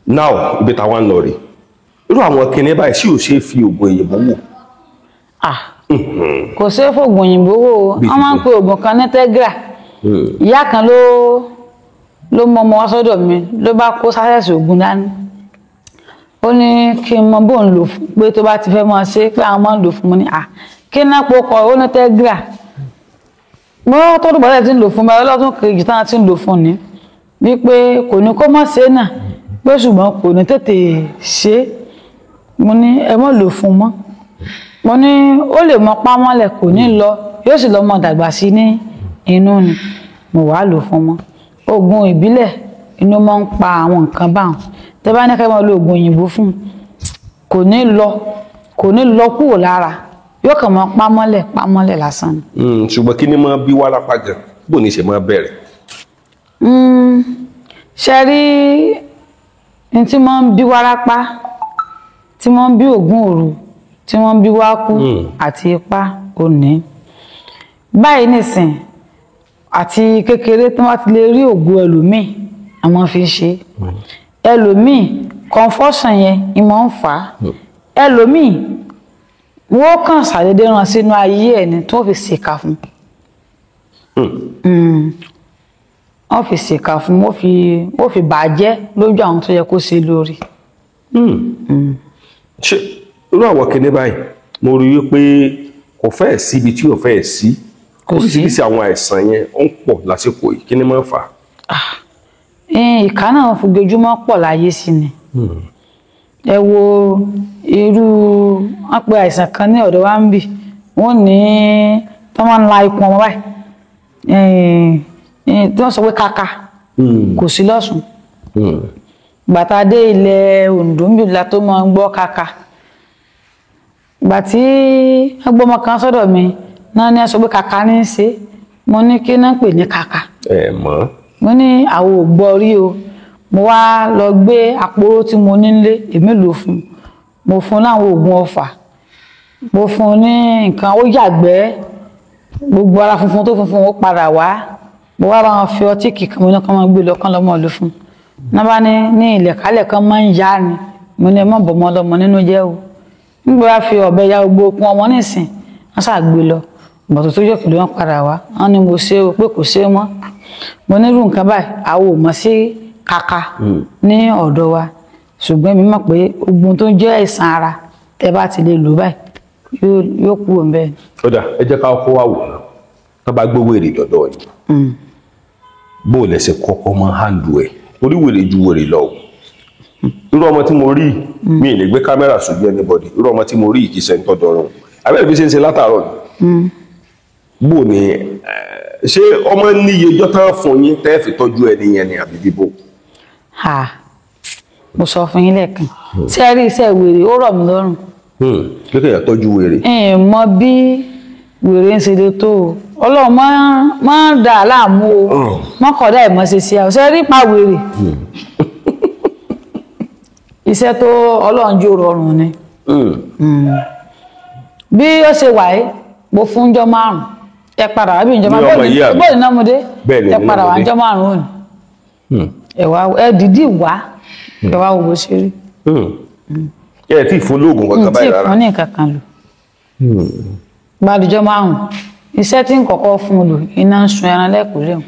Now, ibi táwa ń lọ rè, irú àwọn kinní báyìí sí ò ṣe é fi oògùn òyìnbó wò? Kò ṣe é fògùn òyìnbó wò ó. Wọ́n máa ń pe oògùn kan ní Tegra. Ìyá kan ló mọ ọmọ wá sọ́dọ̀ mi, ló bá kó sásẹ̀sì oògùn dání. Ó ní kí n mọ bóun lò fún, pé tó bá ti fẹ́ máa ṣe, pé àwọn máa ń lò fún mi ní à kí ná po kọ. Ó ní Tegra. Mo tó dùbọ̀ tẹ̀ tí ń lò fún mi ọlọ́dún kejì táwọn ti ń lò fún ni wípé kò ní kó mọ̀ ṣe náà pé, ṣùgbọ́n kò ní tètè ṣe é. Mo ní ẹ mọ̀ lò fún mọ́. Mo ní ó lè mọ pámọ́lẹ̀, kò ní lọ, yóò sì lọ mọ dàgbà sí ní inú ni. Mo wàá lò fún mọ́. Oògùn ìbílẹ̀ inú máa ń pa àwọn nǹkan báwọn. Tẹ bá ní ká máa lo oògùn òyìnbó fún, kò ní lọ, kò ní lọ kúrò lára, yóò kàn máa pámọ́lẹ̀ pámọ́lẹ̀ lásán ni. Ṣùgbọ́n kí ni máa bí wárápá gan, bó ní ṣe máa bẹ̀rẹ̀? Ṣe rí ní tí máa ń bí wárápá, tí máa ń bí ògùn òru, tí wọ́n ń bí wákú àti ipá òní báyìí nìsín, àti kékeré tí wọ́n ti lè rí ògo ẹlòmíì àwọn fi ń ṣe ẹlòmíì, confusion yẹn ìmọ̀ ń fà á. Ẹlòmíì, wọ́n kàn ṣàdédé rán sínú ayé ẹ̀ ni tí wọ́n fi ṣèkà fún, wọ́n fi ṣèkà fún, wọ́n fi bàjẹ́ lójú àwọn tó yẹ kó ṣe lórí. Ṣé irú àwọn kinní báyìí, mo rí i pé kò fẹ́ẹ̀ sí ibi tí ò fẹ́ẹ̀ sí. Kò sí. Oríṣiríṣi àwọn àìsàn yẹn ó ń pọ̀ lásìkò yìí, kí ni máa ń fà á? Ìka náà fojoojúmọ́ pọ̀ láyé sí ni. Ẹ wo irú wọn pe àìsàn kan ní ọ̀dọ̀ wa ń bì, wọ́n ní tó máa ń la ikùn ọmọ báyìí, tí wọ́n sọ pé kaka, kò sí lọ́sùn. Gbàtà dé ilẹ̀ Oǹdó ń bì la tó máa ń gbọ́ kaka. Gbà tí wọ́n gbọ́ ọmọ kan sọ́dọ̀ mi náà ní wọ́n sọ pé kaka ní í ṣe. Mo ní kí náà pè ní kaka? Ẹ mọ̀. Mo ní àwọn ò gbọ́ rí o. Mo wá lọ gbé àpòrò tí mo ní nílé, èmi lò fún un. Mo fún un láwọn oògùn ọfà, mo fún un ní nǹkan, ó yàgbẹ́, gbogbo ara funfun tó funfun ó padà wá. Mo wá bá wọn fi ọtí kíkan, mo ní kán máa gbé lọ, kán lọ́mọ lò fún un. Náà bá ní ní ilẹ̀ kálẹ̀ kan máa ń yá ni. Mo ní ẹ má bọ̀mọ́ lọ́mọ nínú jẹ́ o. Nígbà wá fi ọ̀bẹ ya gbogbo okun ọmọ nísìn, wọ́n ṣàgbé lọ bọ̀tò tó yọ̀kì ló wọ́n padà wá. Wọ́n ní mo ṣe o, pé kò ṣe é mọ́. Mo nírú nǹkan báyìí, àwọn ò mọ̀ sí kaka ní ọ̀dọ̀ wa. Ṣùgbọ́n èmi mọ̀ pé ogun tó ń jẹ́ àìsàn ara tẹ́ bá ti lè lò báyìí yóò kúrò ń bẹ́ẹ̀. Ó dà, ẹ jẹ́ ká kó wá wò ná. Tó bá gbé wèrè dọ̀dọ̀ yìí, bó o lẹ ṣe kọ́kọ́ máa handle ẹ̀, torí wèrè ju wèrè lọ o. Irú ọmọ tí mo rí, mi ì lè gbé kámẹ́rà sójú anybody. Irú ọmọ tí mo rí kì í ṣe ń tọ́jú ọrùn abẹ́rẹ́ bí ṣe ń ṣe látàárọ̀ ni. Bó ni ṣé ọmọ níye ọjọ́ tán fún yín tẹ́ fi tọ́jú ẹni yẹn ni àbí bíbó? Ha, mo sọ fún yín lẹ́ẹ̀kan, tí ẹ rí iṣẹ́ wèrè ó rọ̀ mí lọ́rùn. Kí kéèyàn tọ́jú wèrè? Ẹ mọ bí wèrè ń ṣe lè tó o, Ọlọ́run máa ń dà á láàmú o, mọ́kàndá ìmọ̀ ṣe ṣe àwọn ṣe rí pa wèrè. Iṣẹ́ tó Ọlọ́run jó rọrùn ni. Bí ó ṣe wà yìí, mo fún jọ 5, ẹ padà wá bí ìjọ 5 bóyá náà mo dé, ẹ padà wá jọ 5 òní, ẹ wá ẹ dìídì wá, ẹ wá wo bó ṣe rí. Ẹ tí ì fún lóògùn kankan báyìí rárá? N tí ì fún ní kankan lò. Gbàdújọ 5, iṣẹ́ tí ń kọ́kọ́ fún un lò, iná ń sun ẹran lẹ́kùn léwu.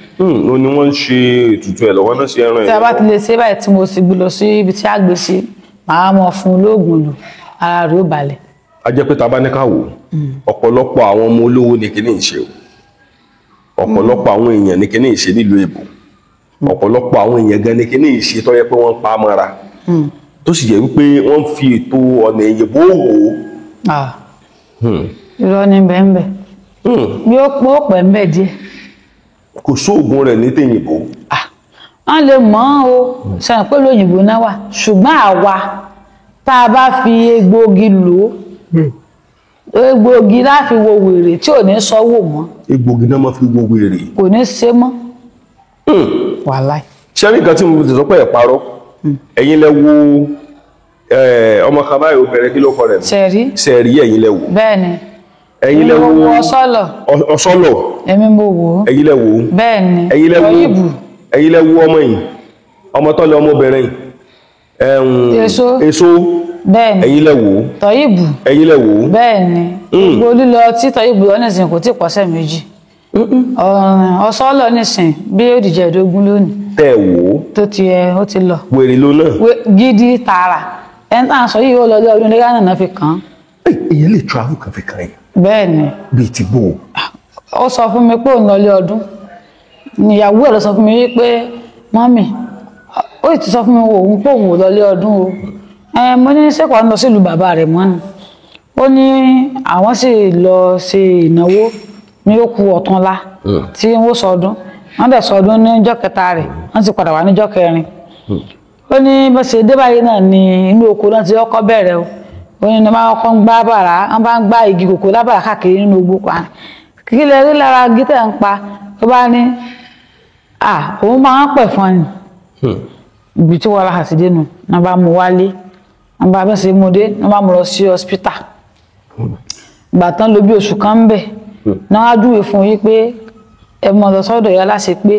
Ó ní wọ́n ń ṣe ètùtù ẹ̀ lọ́wọ́ náà, ṣe ẹran ẹ̀ lọ́wọ́. Tí a bá ti lè ṣe báyìí tí mo sì gbé lọ sí ibi tí a gbé sí, màá mọ fún un lóògùn lò, ara rẹ̀ ó balẹ̀. A jẹ́ pé tá a bá ní ká wò, ọ̀pọ̀lọpọ̀ àwọn ọmọ olówó ni kíní ń ṣe o, ọ̀pọ̀lọpọ̀ àwọn èèyàn ni kíní ń ṣe nílùú èbó, ọ̀pọ̀lọpọ̀ àwọn èèyàn gan ni kíní ń ṣe tó yẹ pé wọ́n ń pa á mọ́ra, tó sì jẹ́ wípé wọ́n ń fi ètò ọ̀nà èyìnbó wò ó. Irọ́ ni bẹ́ẹ̀ bẹ́ẹ̀ yóò pẹ́ ń bẹ̀ díẹ̀. Kò sóògùn rẹ̀ ní tèyìnbó. Wọ́n lè mọ̀ ọ́n o, sọ̀rọ̀ pé lóyìnbó náà wà, ṣùgbọ́n àwa tá a bá fi egbòogi lò ó, egbòogi láfi wo wèrè tí ò ní sọ́wọ́ mọ́. Egbòogi náà máa fi wo wèrè. Kò ní ṣe mọ́. Wàláì. Ṣé ní nǹkan tí mo ti sọ pé ẹ̀ parọ́, ẹ̀yin lẹ wo ọmọ kan báyìí, obìnrin, kí ló kọ rẹ̀? Sẹ̀rí. Sẹ̀rí, ẹ̀yin lẹ wò. Bẹ́ẹ̀ni. Ẹ̀yin lẹ wo Ọ̀sọ́lọ̀. Ọ̀sọ́lọ̀. Èmi mo wò ó. Ẹ̀yin lẹ wò ó. Bẹ́ẹ̀ni. Ẹ̀yin lẹ wò. Ẹ̀yin lẹ wo ọmọ yìí, ọmọ tọ́lẹ̀, ọmọbìnrin yìí. Èso. Èso. Bẹ́ẹ̀ni. Ẹ̀yin lẹ wò ó. Tọ́yìbù. Ẹ̀yin lẹ wò ó. Bẹ́ẹ̀ni. Gbogbo lílọ tí Tọ́yìbù lọ nísìnyí kò tí ì pọ̀sẹ̀ méjì. Ọ̀sọ́lọ̀ nísìnyí bí ó dìjẹ́ ìdógún lónìí. Tẹ́ ẹ wò ó. Tó ti ẹ ó ti lọ. Wèrè ló náà. Gidi tààrà. Ẹni tá à ń sọ yìí ó lọ lé ọdún lẹ́yìn náà fi kàn án. Èyí lè travel kan fi kàn yín. Bẹ́ẹ̀ni. Bíi ti bò ó. Ó sọ fún mi pé òun lọ lé ọdún. Ìyàwó ẹ̀ ló sọ fún mi wípé mọ́mì, ó ti sọ fún mi òun pé òun ò lọ lé ọdún o. Mo ní sẹ́kọ̀ọ́ ń lọ sílùú bàbá rẹ̀ mọ́ ni. Ó ní àwọn sì lọ ṣe ìnáwó ní ó ku ọ̀túnla tí wọ́n sọdún. Wọ́n dẹ̀ sọdún níjọ́ kẹta rẹ̀, wọ́n sì padà wá níjọ́ kẹrin. Ó ní bó ṣe dé báyìí náà ni inú oko náà ti kọ́kọ́ bẹ̀rẹ̀ o. Ó ní ní wọ́n kọ́ ń gbá bàrà, wọ́n bá ń gbá igi kòkó lábàrà káàkiri nínú igbó pa. Kí lẹ rí lára igi tẹ̀ ń pa? Ó bá ní à òun máa ń pẹ̀ fún ni. Ibi tí wọ́n ra àti dénú, wọ́n bá mú wálé, wọ́n bá bẹ́sẹ̀ mú dé, wọ́n bá mú lọ sí hospital. Ìgbà tán lò bí oṣù kan ń bẹ̀, náà wá júwe fún yín pé ẹ mọ lọ sọ́dọ̀ ìyá láṣẹ pé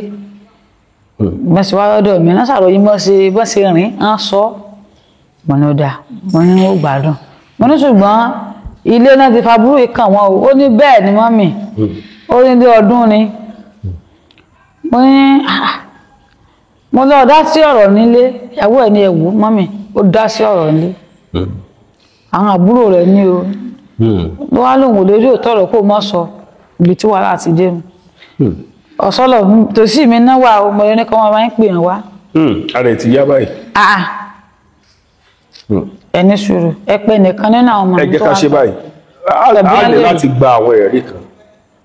bẹ́sẹ̀ wá lọ́dọ̀ mi, náà ṣàròyìn bọ́ ṣe rìn, á sọ. Mo ní ó dáa, mo ní ó gbádùn. Mo ní ṣùgbọ́n ilé náà ti fa burú ìkàn wọn o. Ó ní bẹ́ẹ̀ ni mọ́mì, ó ní ilé ọdún ni. Mo ní mo lọ dá sí ọ̀rọ̀ nílé, ìyàwó ẹ̀ ní ẹ̀wù mọ́mì, ó dá sí ọ̀rọ̀ nílé. Àwọn àbúrò rẹ̀ ní o. Ló wá lóun ò lè rí òótọ́ ọ̀rọ̀ kó mọ́ sọ ibi tí wàhálà ti dé nu. Ọ̀sọ́lọ̀ tòsí mi náà wà o, mo lè ní kí wọ́n máa ń pè wọ́n wá. Ara ẹ̀ ti yá báyìí. Ẹni sùúrù, ẹ pé nìkan nínú àwọn ọmọ mi Ẹ jẹ́ tó ká wà. ṣe báyìí. A lè láti gba àwọn ẹ̀rí kan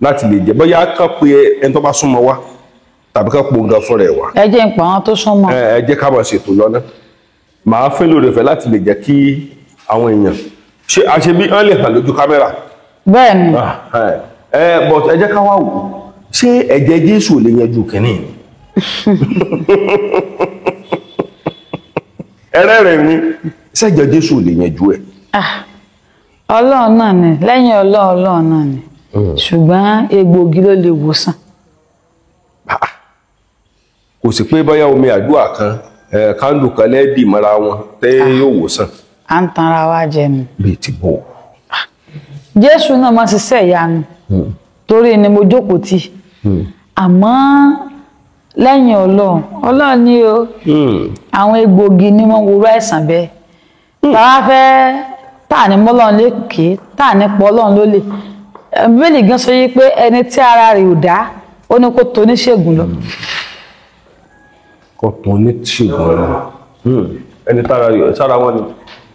láti lè jẹ́ bóyá ká pe ẹni tó bá súnmọ́ wa tàbí ká po nǹkan fúnra ẹ̀ wá. Ẹ jẹ́ ń pa àwọn tó súnmọ́. Ẹ jẹ́ ká máa ṣètò lọ́nà. Màá fẹ́ lóore fẹ́ láti lè jẹ́ kí àwọn èèyàn ṣe àṣebí wọ́n lè hàn lójú kámẹ́rà. Bẹ́ẹ̀ni. But ẹ jẹ́ ká wá wò ó, ṣé ẹ̀jẹ̀ Jésù ò lè yanjú kínní ni? Ẹrẹ́rìn ni, ṣẹ́jẹ̀ Jésù ò lè yanjú ẹ̀? Ọlọ́run náà ni, lẹ́yìn Ọlọ́run Ọlọ́run náà ni, ṣùgbọ́n egbòogi ló lè wòsàn. Kò sí pé bóyá omi àdúrà kan, kándù kan lẹ́ẹ̀dì mọ́ra wọn tẹ́ yóò wòsàn. À ń tanra wa jẹ ni. Bíi ti bò. Jésù náà máa ṣiṣẹ́ ìyanu, torí ni mo jókòó tì. Àmọ́ Lẹ́yìn Ọlọ́run, Ọlọ́run ni o. Àwọn egbògi ni wọ́n worú àìsàn bẹ́ẹ̀. Tàwa fẹ́ tà ní mọ́lọ́run lékè, tà ní pọ̀ Ọlọ́run lólè. Bíbélì gan sọ yìí pé ẹni tí ara rẹ̀ ò dá, ó ní kó tó oníṣègùn lọ. Kó tó oníṣègùn lọ. Ẹni tára rẹ̀ sára wọn ni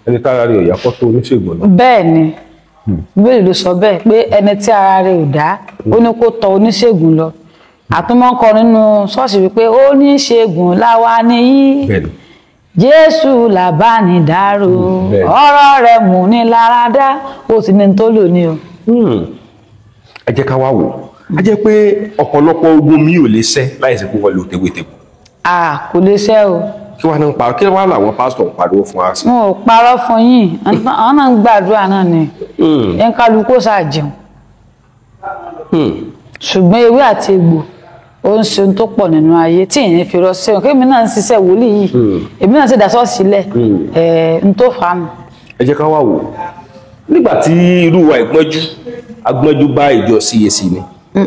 ẹni tára rẹ̀ ò yá kó tó oníṣègùn lọ. Bẹ́ẹ̀ ni, Bíbélì ló sọ bẹ́ẹ̀ pé ẹni tí ara rẹ̀ ò dá, ó ní kó tọ̀ oníṣègùn lọ. Àtúmọ̀ ń kọ nínú ṣọ́ọ̀ṣì wípé oníṣègùn láwa nìyí, Jésù làbánidárò, ọ̀rọ̀ rẹ̀ mú ní láradá, ó sì ní tó lò ní o. Ẹ jẹ́ ká wá wò á, jẹ́ pé ọ̀pọ̀lọpọ̀ ogun mi ò lè ṣẹ́ láìsí pé wọ́n lò tewétegbò. Kò lè ṣẹ́ o. Kí wàá ní pa kí wàá làwọn pásítọ̀ ń pariwo fún wa sí. Wọn ò parọ́ fún yín, àwọn náà ń gbàdúrà náà ni, ẹ̀ ń kálukú sáà jẹun. Ṣùgbọ́n ewé àti egbò ó ń ṣe ohun tó pọ̀ nínú ayé tí ìyẹn fi rọ sẹ́wọ̀n. Kémi náà ń ṣiṣẹ́ wòlíì yìí, èmi náà sì dá ṣọ́ọ̀ṣì lẹ̀, ń tó fà á nù. Ẹ jẹ́ ká wá wò nígbà tí irú wa ìgbọ́njú agbọ́njú bá ìjọ CAC ni.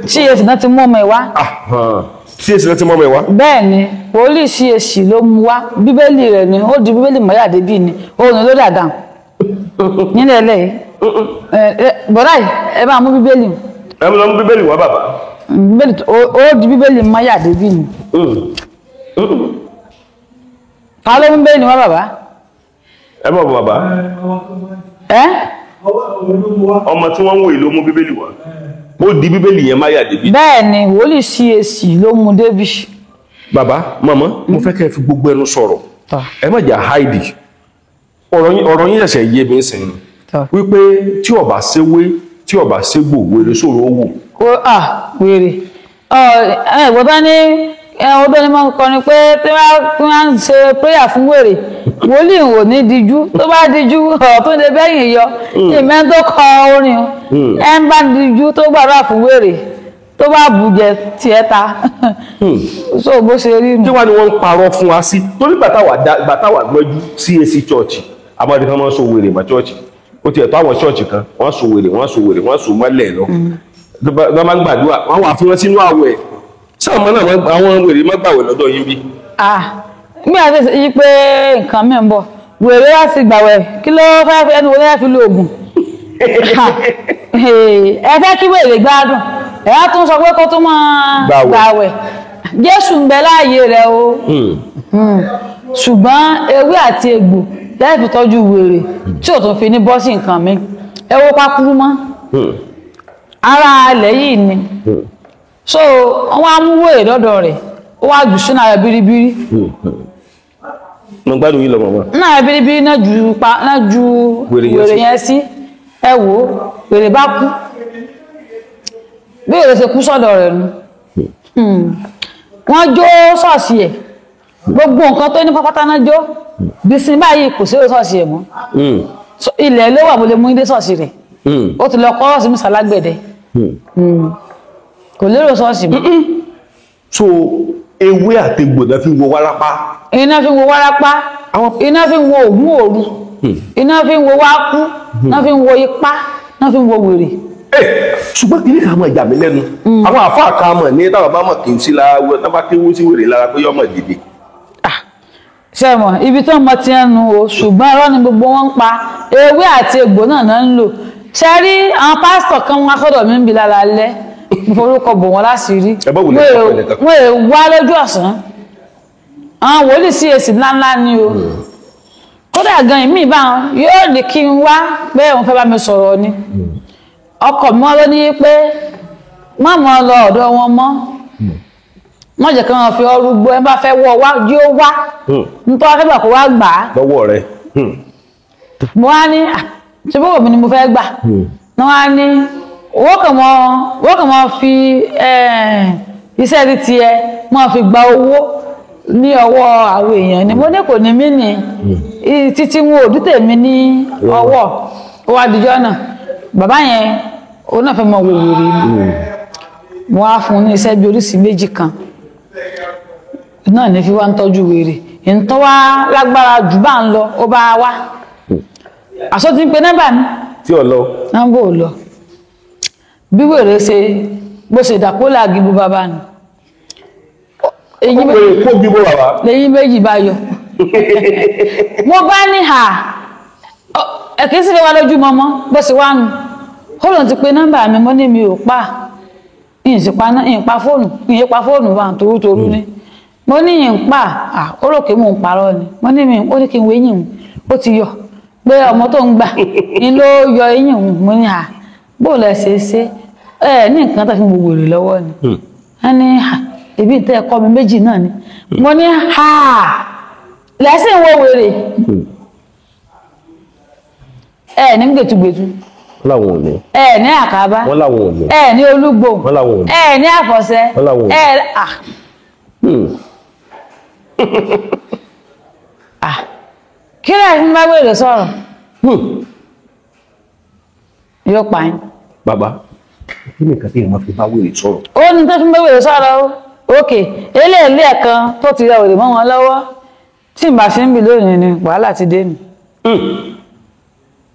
CAC náà ti mú ọmọ ẹ̀ wá. CAC náà ti mú ọmọ ẹ̀ wá. Bẹ́ẹ̀ ni, wòlíì CAC ló mú wá, bíbélì rẹ̀ ni ó di bíbélì mọ́yà débì ni òun ló dàda nílẹ̀ ẹlẹ́yìí. Bọ̀dá yìí ẹ bá mú bíbélì. Ẹ mú bíbélì wá bàbá. Ó di bíbélì mọ́yà débì ni. Ta ló mú bíbélì wá bàbá? Ẹ bọ̀ bàbá. Ẹ? Ọmọ tí wọ́n ń wò yìí ló mú bíbélì wá. Ó di bíbélì yẹn máyà débì. Bẹ́ẹ̀ ni, wòlíì CAC ló mú débì. Bàbá, màmá, mo fẹ́ kẹ́ ẹ fi gbogbo ẹnu sọ̀rọ̀. Ẹ má jà háìdì. Ọ̀rọ̀ yín ṣẹ̀ṣẹ̀ yé mi sìn. Wípé tí ó bá séwé, tí ó bá ségbò, wèrè sòrò wò. Wèrè. Ẹ̀gbọ́n bá ní ọdún ni wọ́n kọrin pé tí wọ́n ń ṣe prayer fún wèrè, wòlíì ò ní díjú, tó bá díjú ọ̀rọ̀ tó lè bẹ́yìn yọ. Ìmẹ́ tó kọ orin ẹ ń bá díjú tó gbàdúrà fún wèrè tó bá bùjẹ tiẹ̀ ta. So bó ṣe rí nù. Kí wàá ni wọ́n ń parọ́ fún wa sí? Torí gbàtàwà gbọ́jú CAC church, amadi kan máa ń so wèrè mọ́ church. Ó tiẹ̀ tó àwọn church kan, wọ́n so wèrè, wọ́n so wèrè, wọ́n so mọ́lẹ̀ lọ. Wọ́n máa ń gbàdúrà, wọ́n wà fún wọn sínú àwẹ̀. Sáà mọ́ náà àwọn wèrè má gbàwẹ̀ lọ́dọ̀ yín bí. Nígbà tí yí pé nǹkan mi ń bọ̀, wèrè wá sí gbàwẹ̀, kí ló fẹ́ fi ẹnu wọlé fi lo oògùn? Ẹ fẹ́ kí wèrè gbádùn, ẹ á tún sọ pé kó tún máa gbàwẹ̀. Jésù ń bẹ láàyè rẹ o. Ṣùgbọ́n ewé àti egbò láì fi tọ́jú wèrè tí ò tún fi ní bọ́ sí nǹkan mi. Ẹ wo pákúrú mọ́. Ara ilẹ̀ yìí ni. So wọ́n á mú wèrè lọ́dọ̀ rẹ̀, ó wá jù sínú ara biribiri. Mo gbádùn yín lọ màmá. Náà biribiri náà ju wèrè yẹn sí. Ẹ wò ó, wèrè bá kú. Bí wèrè ṣe kú sọ́dọ̀ rẹ̀ nu. Wọ́n jó ṣọ́ọ̀ṣì ẹ̀. Gbogbo nǹkan tó ní pápátá náà jó. Bísí báyìí kò sí ṣọ́ọ̀ṣì ẹ̀ mọ́. Ilẹ̀ ló wà, mo lè mú ilé ṣọ́ọ̀ṣì rẹ̀. Ó ti lọ kọ́ ṣọ́ọ̀ṣì mi sàlágbẹ̀dẹ. Kò lérò ṣọ́ọ̀ṣì mọ́. So ewé àtegbò náà fi ń wo wárápá. Iná fi ń wo wárápá, iná fi ń wo ògún òru, iná fi ń wo wákú, iná fi ń wo ipá, iná fi ń wo wèrè. Ṣùgbọ́n kí ni ká máa yà mí lẹ́nu? Àwọn àfáà kan mọ̀ ní táwọn bá mọ̀ kí n sí lára, tá bá kéwú sí wèrè lára pé yọmọ dìde. Ṣé mọ̀ ibi tó ń mọ ti ń nu o, ṣùgbọ́n irọ́ ni gbogbo wọn ń pa, ewé àti egbò náà náà ń lò. Ṣé rí àwọn pásítọ̀ kan wọn akọ́dọ̀ mi ń bi lára alẹ́, mo forúkọ bò wọ́n láṣìírí. Wọ́n è wá lójú ọ̀sán. Àwọn wòlíì CAC ńláńlá ni o. Kódà gan ìmí bá wọn yóò ní kí n wá pé òun fẹ́ bá mi sọ̀rọ̀ ni. Ọkọ mi wọn ló ní pé má mọ lọ ọ̀dọ̀ wọn mọ́. Má jẹ́ kí wọ́n fi ọrú gbó, ẹ bá fẹ́ wọ́ wá yóò wá. Nítorí wọ́n fẹ́ gbà kó wá gbà á. Lọ́wọ́ rẹ̀. Mo wá ní ṣé bó mi ni mo fẹ́ gbà. Wọ́n wá ní wọ́n kàn mọ́ fi iṣẹ́ ti tiẹ̀ mọ́ fi gba owó ní ọwọ́ àwọn èèyàn ni. Mo ní kò ní mí ní títí wọn ò dútè mi ní ọwọ́. Ó wá dijọ́ náà bàbá yẹn òun náà fẹ́ mọ wò wèrè mi. Mo wá fún un ní iṣẹ́ bí oríṣi méjì kan náà ní fi wá ń tọ́jú wèrè. Ìtọ́ wá lágbára jù bá ń lọ, ó bá wá. Àṣọ ti ń pe nọ́mbà mi. Tí ò lọ. Nọ́mbà ò lọ. Bí wèrè ṣe bó ṣe dàpọ̀ láàgì bó bàbá ni. Eyín lẹ́yìn méjì bá yọ. Mo bá ní hà ẹ̀kí sì fi wá lójú mọ́mọ́ bó sì wá nu. Ó lóun ti pe nọ́mbà mi, mo ní mi ò pa. Ìyìn pa fóònù, ìyìn pa fóònù wa torútorú ni. Mo ní ìyìn pa, ó rò pé mò ń parọ́ ni. Mo ní mi, ó ní kí n wo eyín òun, ó ti yọ. Pé ọmọ tó ń gbà ni ló yọ eyín òun. Mo ní à, bó lẹ ṣe ṣe? Ẹ ní nǹkan tó fi gbogbo èrè lọ́wọ́ ni. Wọ́n ní à, èbí tẹ́ ẹ kọ́ mi méjì náà ni. Mo ní à, lẹ́sìn wo wèrè? Ẹ ní gbẹtugbẹtu. Wọ́n làwọn ò ní. Ẹ ní àkàbá. Wọ́n làwọn ò ní. Ẹ ní olúgbò. Wọ́n làwọn ò ní. Ẹ ní àfọ̀ṣẹ. Wọ́n làwọn ò ní. Ẹ à à kí lẹ́yìn fún bá wèrè sọ̀rọ̀ yóò pa yín. Bàbá, kí ni nǹkan tí èèyàn fi bá wèrè sọ̀rọ̀? Ó ní tó fún bá wèrè sọ̀rọ̀ o. Òkè eléèlé ẹ̀kan tó ti ra wèrè mọ́ wọn lọ́wọ́ tí n bá ṣe ń bì lónìí ni wàhálà ti dé nù.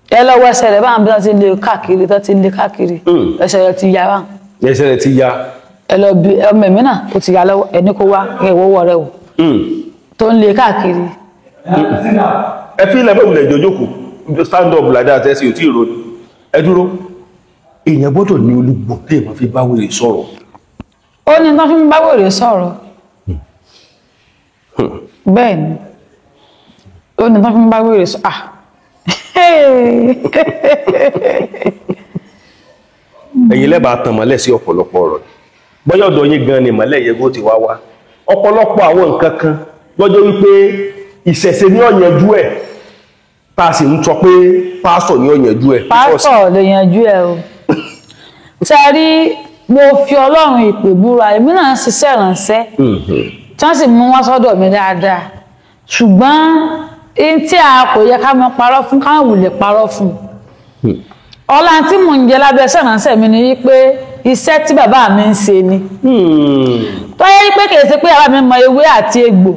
Ẹ lọ́wọ́ ẹsẹ̀ rẹ̀ báwọn bí wọ́n ti lé káàkiri, tó ti lé káàkiri, ẹsẹ̀ rẹ̀ ti ya báwọn. Ẹsẹ̀ rẹ̀ ti ya. Ẹ lọ bí ọmọ ẹ̀mí náà ó ti ya lọ́wọ́, ẹni kó wá ẹ wọ́wọ́ rẹ o tó ń lé káàkiri. Ẹ fi ilẹ̀ mẹ́wùlẹ̀ jòjókòó, stand up like that, ẹsẹ̀ ò tí ì ronú. Ẹ dúró. Èèyàn gbọ́dọ̀ ní olúgbò tí èèyàn fi bá wèrè sọ̀rọ̀. Ó ní tó fi ń bá wèrè sọ̀rọ̀. Bẹ́ẹ̀ ni, ó ní tó fi ń bá wèrè sọ̀rọ̀. Ah! Ẹ̀yin lẹ́bàá tàn mọ́lẹ̀ sí ọ̀pọ̀lọpọ̀ ọ̀rọ̀. Bọ́yá ọ̀dọ̀ yín gan ni mọ́lẹ̀ yẹn kó ti wá wá. Ọ̀pọ̀lọpọ̀ àwọn nǹkan kan lọ́jọ́ wípé ìṣẹ̀ṣe ní ó yanjú ẹ̀, tá a sì ń sọ pé pásítọ̀ ní ó yanjú ẹ̀. Pásítọ̀ lè yanjú ẹ o. Ṣe rí, mo fi Ọlọ́run ìpè búra, èmi náà ń ṣiṣẹ́ ìrànṣẹ́ tí wọ́n sì mú wá sọ́dọ̀ mi dáadáa, ṣùgbọ́n ẹni tí a kò yẹ ká mọ parọ́ fún, ká wùlẹ̀ parọ́ fún ọlá tí mò ń jẹ lábẹ́ iṣẹ́ ìránṣẹ́ mi ni wípé iṣẹ́ tí bàbá mi ń ṣe ni, tó yẹ pé kìí ṣe pé bàbá mi mọ ewé àti egbò,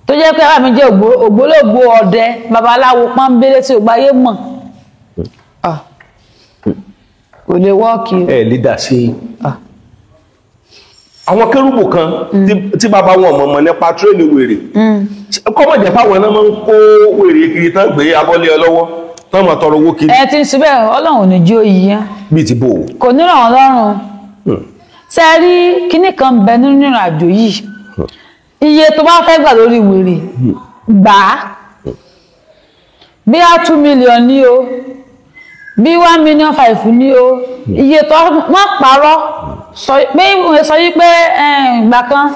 tó jẹ́ pé bàbá mi jẹ́ ògbólógbòó ọdẹ babaláwo pọ́nbélé tí ògbáyé ayé mọ̀. Ah, kò lè wọ́ọ̀kì o. Ẹ lè dà sí àwọn kérúbù kan tí bàbá wọn mọ̀mọ́ nípa train wèrè, kọ́mọ̀ jẹ́ fáwọn náà máa ń kó wèrè kiri tán, gbé abọ́lé ọ lọ́wọ́ tán, máa tọrọ owó kiri. Ẹ ti ń síbẹ̀, Ọlọ́run ò ní jí ó yí yẹn. Bíi ti bò ó. Kò ní ràn wọ́n lọ́rùn. Ṣe rí kinní kan bẹ nínú ìrìn àjò yìí, iye tó bá fẹ́ gbà lórí wèrè gbà á, bí á 2 million ní o, bí 1.5 million ní o, iye tó wọ́n parọ́ sọ pé wọ́n sọ yí pé ìgbà kan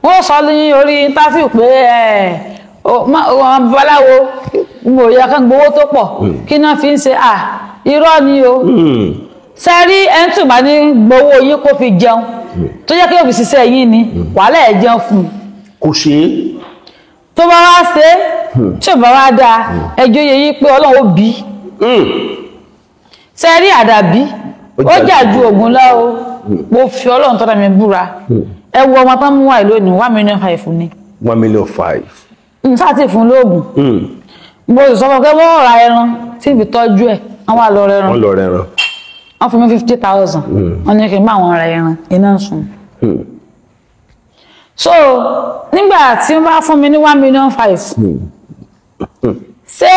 wọ́n sọ ní orí interview pé babaláwo mo yẹ kán gbowó tó pọ̀, kí náà fi ń ṣe à, irọ́ ni o. Ṣe rí, ẹni tó bá ní gbowó yín kó fi jẹun, tó jẹ́ kí yóò fi ṣiṣẹ́ yín ni wàhálà ẹ̀ jẹun fún un. Kò ṣe é. Tó bá wá ṣe é, tí ò bá wá dáa, ẹjọ́ yẹ yín pé Ọlọ́run ó bí. Ṣe rí, àdàbí ó jà ju ògùn lọ o. Mo fi Ọlọ́run tọ́ra mi búra. Ẹ wo ọmọ tán mú wáyé lónìí, 1.5 million ni. 1.5 million. N sáà ti fún lóògùn, mo sì sọ fún pé wọ́n ra ẹran tí n fi tọ́jú ẹ̀, wọ́n wá lọ rẹran. Wọ́n lọ rẹran. Wọ́n fún mi 50,000, wọ́n ní kí n bá wọn ra ẹran, iná ń sun. So nígbà tí wọ́n bá fún mi ní 1.5 million, ṣé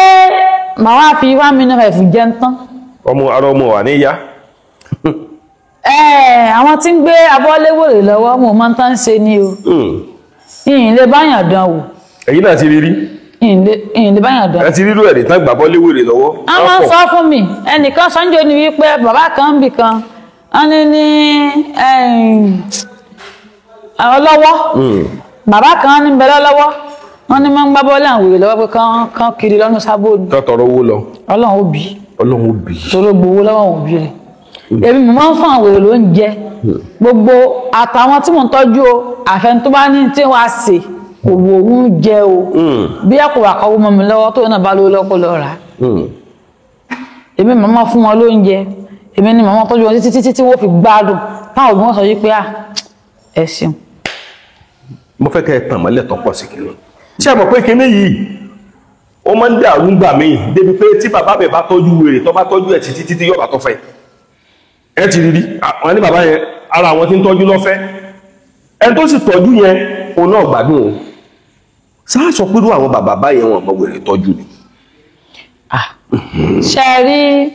màá wá fi 1.5 million jẹun tán? Ọmọ ara ọmọ wà ní yá. Ẹ àwọn tí ń gbé abọ́léwòrè lọ́wọ́, mo máa ń tán ṣe ni o. Ìyìn lè báyàn dán wò. Ẹ̀yin náà ti rí rí? Ìyìn lè báyàn dán. Ẹ ti rírú ẹ̀rí tán gbàgbọ́ léwèrè lọ́wọ́? Wọ́n máa ń sọ fún mi, ẹnìkan sọ́njọ́ ni wípé bàbá kan ń bì kan, wọ́n ní ọlọ́wọ́, bàbá kan ní bẹ̀rẹ̀ lọ́wọ́, wọ́n ní máa ń gbá bọ́ọ̀lù àwọn wèrè lọ́wọ́ pé kán kiri lọ́nù sábò ni. Kán tọrọ owó lọ. Ọlọ́run ó bí. Ọlọ́run ó bí. Tóró gbowó lọ́wọ́ àwọn òbí rẹ̀. Èmi mo máa ń fún àwọn wèrè lóúnjẹ gbogbo àtàwọn tí mò ń tọ́jú o, àfẹn tó bá ní tí wàá sè kò wò ó jẹ o, bí a kò wà kọ́wọ́ mọ́ mi lọ́wọ́, tó náà bá lówó lọ́kọ́ lọ rà á. Èmi màmá fún wọn lóúnjẹ, èmi ni màmá tọ́jú wọn títí títí tí wọ́n fi gbádùn, táwọn òbí wọn sọ yìí pé à, ẹ ṣeun. Mo fẹ́ kẹ́ ẹ tàn mọ́lẹ̀ tó pọ̀ sí kìíní. Ṣé ẹ mọ̀ pé kìíní yìí ó máa ń dàrú gbà míì débi pé tí bàbá mi bá tọ́jú wèrè, tó bá tọ́jú ẹ̀ títí títí, yọ̀bà tó fẹ́ ẹ ti rí rí, àwọn ní bàbá yẹn ara àwọn tí ń tọ́jú lọ́fẹ́, ẹni tó sì tọ́jú yẹn Òun náà gbádùn o. Sáà sọ pé irú àwọn bàbá báyẹn wọn mọ wèrè tọ́jú ni. Ṣe rí,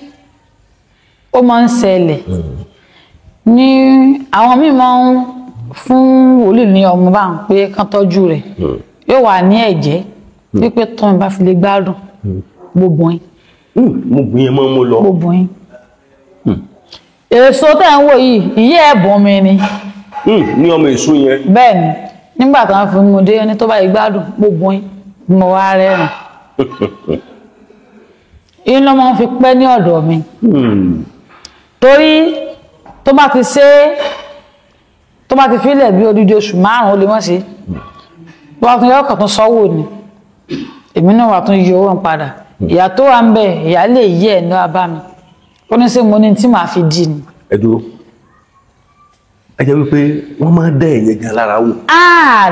ó máa ń ṣẹlẹ̀ ní àwọn míì máa ń fún wòlíì ní ọmọ bá ń pé kán tọ́jú rẹ̀, yóò wà ní ẹ̀jẹ̀ wípé tọ́ mi bá fi lè gbádùn gbogbo yín. Mo gbìyànjú mọ́ mo lọ. Gbogbo yín. Èso tẹ́ ń wò yìí, ìyá ẹ̀bùn mi ni. Ní ọmọ èso yẹn. Bẹ́ẹ̀ ni, nígbà tí wọ́n fi mú dé ní tó bá yìí gbádùn gbogbo yín, mo wá rẹ́rìn. Inú ọmọ fi pẹ́ ní ọ̀dọ̀ mi. Torí tó bá ti ṣe, tó bá ti fílẹ̀ bí odidi oṣù 5 ó lè mọ́ sí. Tó bá tún yọ ọkàn tún sọ́wọ́ ni. Èmi náà wà tún yọ owó padà. Ìyá tó wà ń bẹ̀, ìyá lè yí ẹ̀ ní abá mi. Ó ní sẹ́ mo ní tí màá fi dì ní. Ẹ dúró, ẹ jẹ́ wípé wọ́n máa ń dẹ́ ẹ̀yẹ gan lára wò.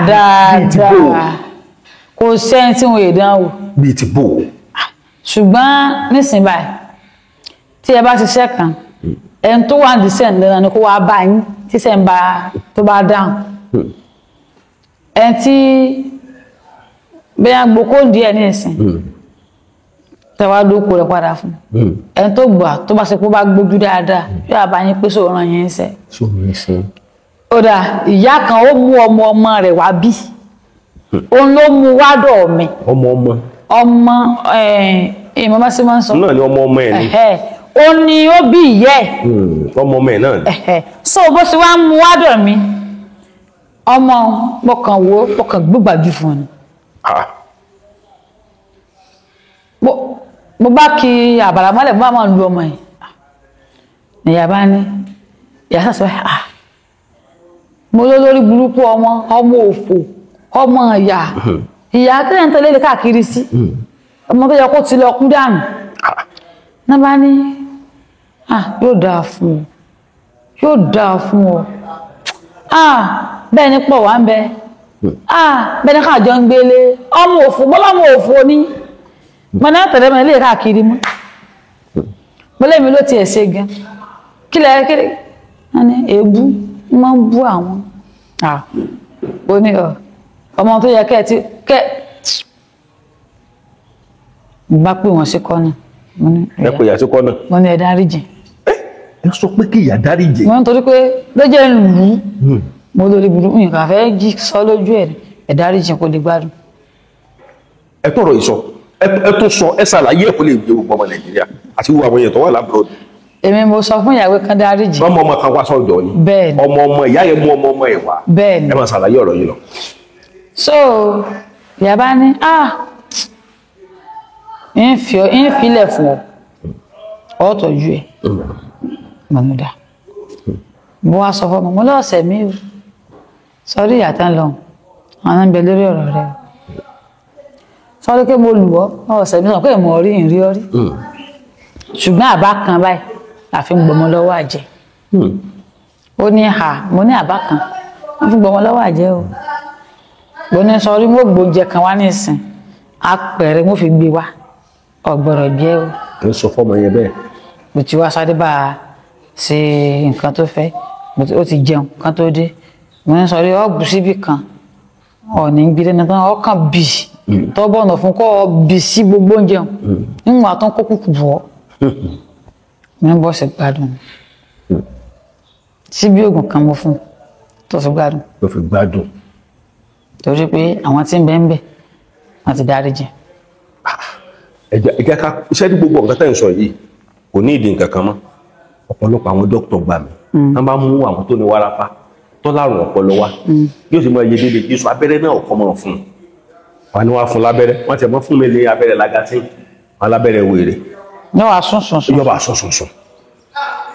Dáadáa, kò sẹ́ni tí wọn ò dán wò. Bíi ti bò ó. Ṣùgbọ́n nísìnyí báyìí, tí ẹ bá ṣiṣẹ́ kan, ẹni tó wà ní sẹ́ǹ lẹ́nu ni kó wá bá yín tí sẹ́ǹ bá tó bá dáhùn. Ẹni tí bẹ́ẹ̀ gboko ń di ẹ̀ ní ìsìn, tẹ́wá dóko rẹ̀ padà fún ẹni tó gbà, tó bá ṣe pé ó bá gbójú dáadáa, yóò bá yín pé sóòràn yín ń sẹ́. Ó dà, ìyá kan ó mú ọmọ ọmọ rẹ̀ wá bí, òun ló mú wá dọ̀ mi. Ọmọ ọmọ. Ọmọ ìmọ̀ bá ṣe máa ń sọ. Náà ni ọmọ ọmọ ẹ̀ ni. Ó ní ó bí ìyẹ́ ẹ̀. Ọmọ ọmọ ẹ̀ náà ni. So bó ṣe wá mú wá dọ̀ mi, ọmọ mo kàn wò, mo kàn gbúgbàjú fún un. Mo bá kí àbàrà mọ́lẹ̀, mo bá máa lu ọmọ yìí. Nìyá bá ní, ìyá sàṣọ, mo ló lórí burúkú ọmọ, ọmọ òfò, ọmọ ìyá. Ìyá kílẹ̀ ń tẹ̀lé lè káàkiri sí. Ọmọ tó yẹ kó ti lọ kú dànù. Náà bá ní, yóò dáa fún ọ, yóò dáa fún ọ. Bẹ́ẹ̀ ni pọ̀ wá ń bẹ. Bẹ́ẹ̀ ni káàjọ ń gbélé. Ọmọ òfò, bọ́lá ọmọ òfò ni. Mo náà tẹ̀lé mi lè káàkiri mọ́. Mo lé mi ló tiẹ̀ ṣe gan. Kílẹ̀ kílẹ̀ wọ́n ní èébú máa ń bú àwọn. Ó ní ọmọ tó yẹ kẹ́ ẹ ti kẹ́. Mo bá pè wọ́n sí kọ́nà. Ẹ pè ìyá sí kọ́nà. Mo ní ẹ dáríjì. Ẹ sọ pé kí ìyá dáríjì. Mo ní torí pé ló jẹ́ ń lù ú. Mo lórí burúkú nǹkan fẹ́ jí sọ lójú ẹ̀, ẹ dáríjì kó lè gbádùn. Ẹ tọrọ ìsọ, ẹ tún sọ, ẹ ṣàlàyé ẹ kó lè gbé gbogbo ọmọ Nàìjíríà àti gbogbo àwọn èèyàn tó wà lábúrò. Èmi mo sọ fún ìyàwó kan dáríjì. Ọmọ ọmọ kan wá sọ́dọ̀ ni. Bẹ́ẹ̀ni. Ọmọ ọmọ ìyá yẹn mú ọmọ ọmọ ẹ̀ wá. Bẹ́ẹ̀ni. Ẹ máa ṣàlàyé ọ̀rọ̀ yìí lọ. So ìyá bá ní, ń filẹ̀ fún ọ, ọ tọ́jú ẹ. Mọ̀nùdà. Mo wá sọ fún ọmọ, mo lọ́ọ̀sẹ̀ mi o. Sọrí ìyá tán lọ, àwọn ń bẹ lórí ọ̀rọ̀ rẹ o. Sọrí pé mo lù ọ́, ọ̀sẹ̀ mi sọ pé mo rí ìrí ọ rí. Ṣùgbọ́n àbá kan báyìí la fi ń gbọmọ lọ́wọ́ àjẹ́. Ó ní ha, mo ní àbá kan, wọ́n fi gbọmọ lọ́wọ́ àjẹ́ o. Mo ní sọrí mo gbóúnjẹ kan wá nísìn, apẹ̀rẹ̀ mo fi gbé wá, ọ̀gbọ̀rọ̀ jẹ́ o. Ẹ sọ fọmọ yẹn bẹ́ẹ̀. Mo ti wá sáré bá a ṣe nǹkan tó fẹ́, ó ti jẹun kan tó dé. Mo ní sọrí ọ bù síbì kan, ọ̀ní gbé lẹ́nu tán, ọkàn bì tọ́bọ̀nà fún kọ́ bì sí gbogbo oúnjẹ níwọ̀n àtọ́ kó kúkú bọ̀ ọ́. Mo ní bọ́ọ̀sì gbádùn síbí oògùn kan mo fún tó fi gbádùn. Tó fi gbádùn. Torí pé àwọn tí ń bẹ ń bẹ wọ́n ti dáríjì. Ẹ jẹ́ ká iṣẹ́ tí gbogbo nǹkan tẹ́ ń sọ yìí kò ní ìdí nǹkan kan mọ́. Ọ̀pọ̀lọpọ̀ àwọn dókítà gbà mí. Wọ́n bá mú àwọn tó ní wárápá tó lárùn ọpọlọ wá. Yóò sì máa yẹ déédéé Jésù abẹ́rẹ́ náà kọ́ mọ́ fún un. Wọ́n ní wọ́n á fún lábẹ́rẹ́, wọ́n ti mọ́ fún mi ní abẹ́rẹ́ lagatín, wọ́n lábẹ́rẹ́ wèrè. Yóò wá sùn sùn sùn. Yóò bá sùn sùn sùn.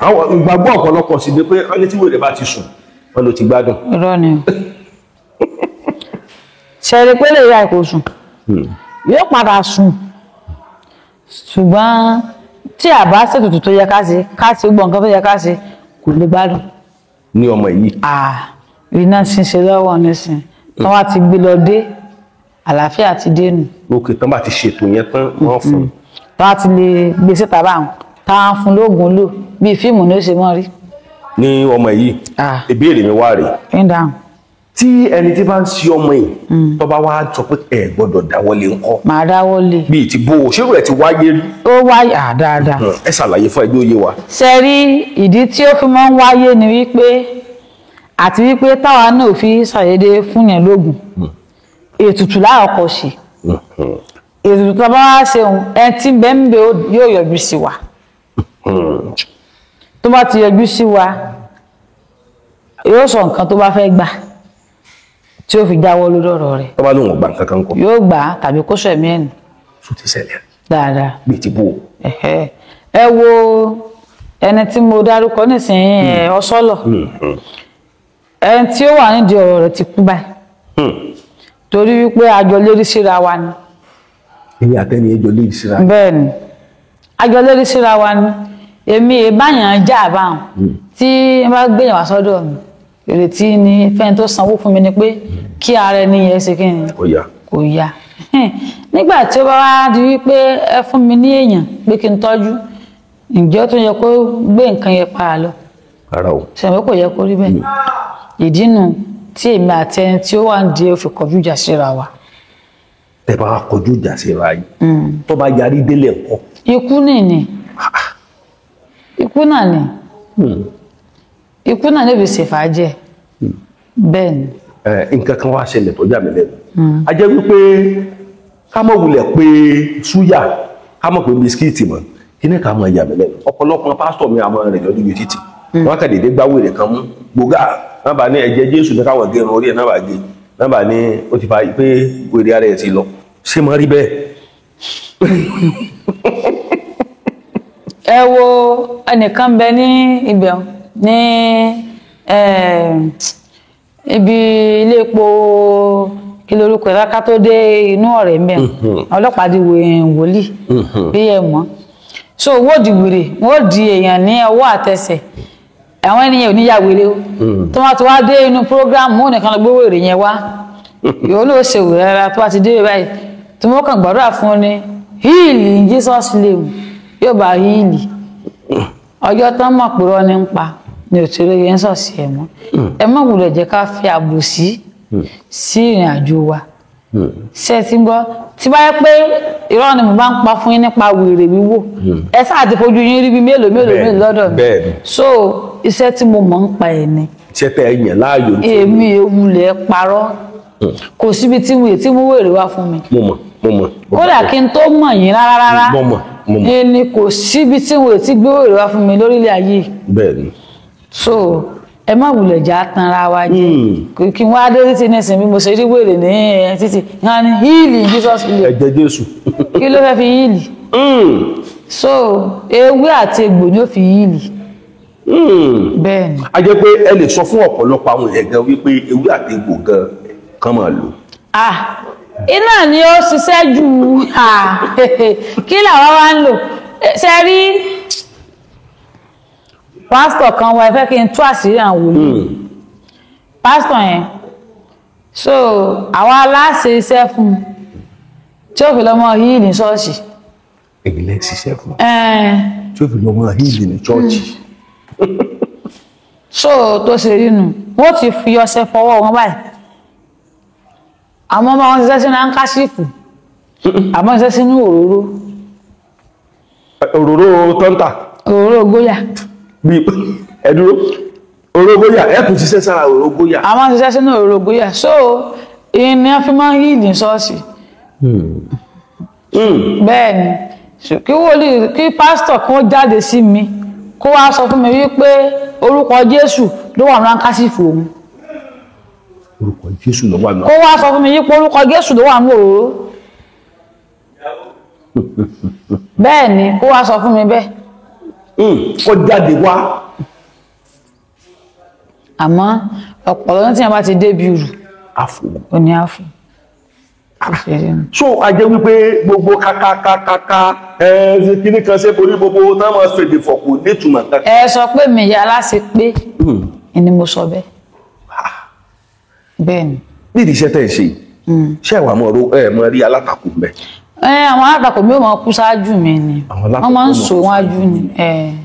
Àwọn ìgbàgbọ́ ọ̀pọ̀lọpọ̀ sì ni pé wọ́n ní tí wèrè bá ti sùn, wọ́n ló ti gbádùn. Irọ́ ni. Ṣẹ̀rí pé lè ya ìkó sùn. Yóò padà sùn. Ṣùgbọ́n tí a bá ṣètùtù tó yẹ ká ṣe, ká ṣe gbogbo nǹkan tó yẹ ká ṣe, kò lè gbádùn. Ní ọmọ yìí. Iná ti ń ṣe lọ́wọ́ nísìn. Tán wá ti gbé lọ dé, àlàáfíà ti dé nù. Òkè tán bá ti ṣètò yẹn tán, wọ́n fún un. Tán wá ti lè gbé síta báwọn, táwọn fún lóògùn lò, bíi fíìmù ni ó ṣe mọ́ rí. Ní ọmọ yìí, ìbéèrè mi wá rèé. Ń dáhùn. Tí ẹni tí bá ń ṣe ọmọ yìí tó bá wá sọ pé ẹ gbọ́dọ̀ dáwọ́lé ńkọ́? Màá dáwọ́lé. Bíi ti bó o ṣérò ẹ ti wáyé rí? Ó wáyé dáadáa. Ẹ ṣàlàyé fún ẹjọ́ yé wa. Ṣe rí ìdí tí ó fi máa ń wáyé ni wípé àti wípé táwa náà fi ṣàyédé fún yẹn lóògùn ètùtù láàkọ́ ṣe ètùtù tó bá wá ṣe òun ẹni tí bẹ́ẹ̀ ń bẹ yóò yọjú sí wa. Tó bá ti yọjú sí wa yóò sọ nǹkan tó bá fẹ́ gbà tí ó fi jáwọ́ lórí ọ̀rọ̀ rẹ̀. Tó bá lóun ò gbà nǹkan kan kọ́. Yóò gbà á tàbí kó sọ ẹ̀mí ẹ̀ nù. Tó ti ṣẹlẹ̀ dáadáa. Bíi ti bó o. Ẹ wo ẹni tí mo dárúkọ nísìnyí, Ọsọlọ, ẹni tí ó wà nídìí ọ̀rọ̀ rẹ̀ ti kú báyìí torí wípé àjọ lérí síra wa ni. Èmi àtẹni ẹjọ lérí síra. Bẹ́ẹ̀ ni, àjọ lérí síra wa ni. Èmi ìbáyàn já àbáhùn tí n bá gbéyàn wá sọ́dọ̀ mi, ìrètí ni fẹ́ni tó sanwó fún mi ni pé kí ara ẹni yẹn ṣe kí ni kò yá. Nígbà tí ó bá wá di wípé ẹ fún mi ní èèyàn pé kí n tọ́jú, ǹjẹ́ ó tún yẹ kó gbé nǹkan yẹn padà lọ? Rárá o. Ṣàmì kò yẹ kó rí bẹ́ẹ̀. Ìdí nu tí èmi àti ẹni tí ó wà ń di òfin kọjú ìjà síra wa. Tẹ́ bá kọjú ìjà síra yìí, tó bá yarí délé ńkọ́? Ikú nìní. Ikú náà ni. Ikú náà níbi ṣèfàjẹ́. Bẹ́ẹ̀ ni. Nǹkan kan wá ṣẹlẹ̀ tó yà mí lẹ́nu. A jẹ́ wípé ká mọ̀ wulẹ̀ pé súyà, ká mọ̀ pé bisikíìtì mọ̀, kí ní ká mọ̀ yà mí lẹ́nu. Ọ̀pọ̀lọpọ̀ pásítọ̀ mi àmọ́ rẹ̀ lọ́dún yìí títì. Wọ́n kàn déédéé gbá wèrè kan mú gbòógà, wọ́n bá ní ẹ̀jẹ̀ Jésù ní káwọn gé irun orí ẹ̀ náà bá gé, náà bá ní ó ti fa pé wèrè ara ẹ̀ ti lọ. Ṣé mo rí bẹ́ẹ̀? Ẹ wo ẹnìkan bẹ ní ibẹ̀ ní ibi ilé epo kí lorúkọ ẹ̀ ká tó dé inú ọ̀rẹ́ mbẹ́, ọlọ́pàá di wòlíì bí ẹ mọ̀. So wọ́n di wèrè, wọ́n di èèyàn ní ọwọ́ àtẹsẹ̀, àwọn ènìyàn ò ní ya wèrè o. Tó wọ́n ti wá dé inú prógráàmù wọn nìkan lọ gbé wèrè yẹn wá, yóò ló ṣe wèrè rárá. Tó wá ti dé báyìí tí wọ́n kàn gbàdúrà fún ni heal in Jesus name, yóò bá heal. Ọjọ́ tán mọ̀ pé rọ́ ní ń pa ni òtún yẹn ń sọ̀sì ẹ̀ mọ́. Ẹ má wulẹ̀ jẹ́ ká fi àbòsí sí ìrìn àjò wa. Ṣé ẹ ti ń gbọ́? Tí bá yẹ pé irọ́ ni mo bá ń pa fún yín nípa wèrè wíwò, ẹ sáà ti fojú yín rí bí mélòó mélòó mélòó lọ́dọ̀ mi. So iṣẹ́ tí mo mọ̀ ń pa ẹ̀ ni. Iṣẹ́ tẹ́ ẹ yàn láàyò. Èmi ewúlẹ̀ parọ́. Kò síbi tí mo tí mú wèrè wá fún mi. Mo mọ̀, mo mọ̀. Kódà kí n tó mọ̀ yín rárá rárá. Mo mọ̀, mo mọ̀. Ẹni kò síbi tí mo ti gbé wèrè wá fún mi lórílẹ̀ ayé. Bẹ́ẹ̀ni. So ẹ má wulẹ̀ já tanra wa jẹ. Kí n wá dé títí nísìnyí bí mo ṣe rí wèrè ní títí wọn ni híìlì Jesus name. Ẹ̀jẹ̀ Jésù. Kí ló fẹ́ fi híìlì? So ewé àti egbò ni ó fi híìlì. Bẹ́ẹ̀ni. A jẹ́ pé ẹ lè sọ fún ọ̀pọ̀lọpọ̀ àwọn èèyàn gan wípé ewé àti egbò gan kan máa lò. Iná ni ó ṣiṣẹ́ jù. Kí làwa wá ń lò? Ṣe rí pásítọ̀ kan wá, ẹ fẹ́ kí n tú àṣírí àwọn wòlíì pásítọ̀ yẹn. So àwa aláṣẹ iṣẹ́ fún un tí ó fi lọ́mọ yìí ní ṣọ́ọ̀ṣì. Èyí lẹ́ ṣiṣẹ́ fún tí ó fi lọ́mọ yìí ní ṣọ́ọ̀ṣì. So tó ṣe rí nu, wọ́n ti fi ọṣẹ fọwọ́ wọn báyìí. Àwọn ọmọ wọn ṣiṣẹ́ sínú hankaṣífù, àmọ́ ṣiṣẹ́ sínú òróró. Òróró tọ́ńtà. Òróró góyà. Bí ẹdúró, òróró góyà, ẹ kò ṣiṣẹ́ sára òróró góyà. Àwọn ṣiṣẹ́ sínú òróró góyà. So ìní wọn fi máa ń yí ìdí ṣọ́ọ̀ṣì. Bẹ́ẹ̀ ni, kí wòlíì kí pásítọ̀ kan jáde sí mi kó wá sọ fún mi wípé orúkọ Jésù ló wà ní hankaṣífù òun. Orúkọ Jésù ló wà ní. Kó wá sọ fún mi yípo orúkọ Jésù ló wà ní òróró. Bẹ́ẹ̀ ni, kó wá sọ fún mi bẹ́ẹ̀. Kó jáde wá. Àmọ́ ọ̀pọ̀lọpọ̀ tí wọ́n bá ti débi rù àfò. Ó ní àfò. So a jẹ́ wípé gbogbo kákákákáká ẹ kíní kan ṣe borí gbogbo náà máa fèdè fọ̀kù nítumọ̀ kankan. Ẹ sọ pé mi ìyá aláṣẹ pé ni mo sọ bẹ́ẹ̀. Bẹ́ẹ̀ ni. Nídìí iṣẹ́ tẹ̀ ń ṣe, ṣé ẹ̀wà mọ̀ rí alátakò mbẹ́? Àwọn alátakò mi ò máa kú ṣáájú mi ni, wọ́n máa ń so wájú ni. Àwọn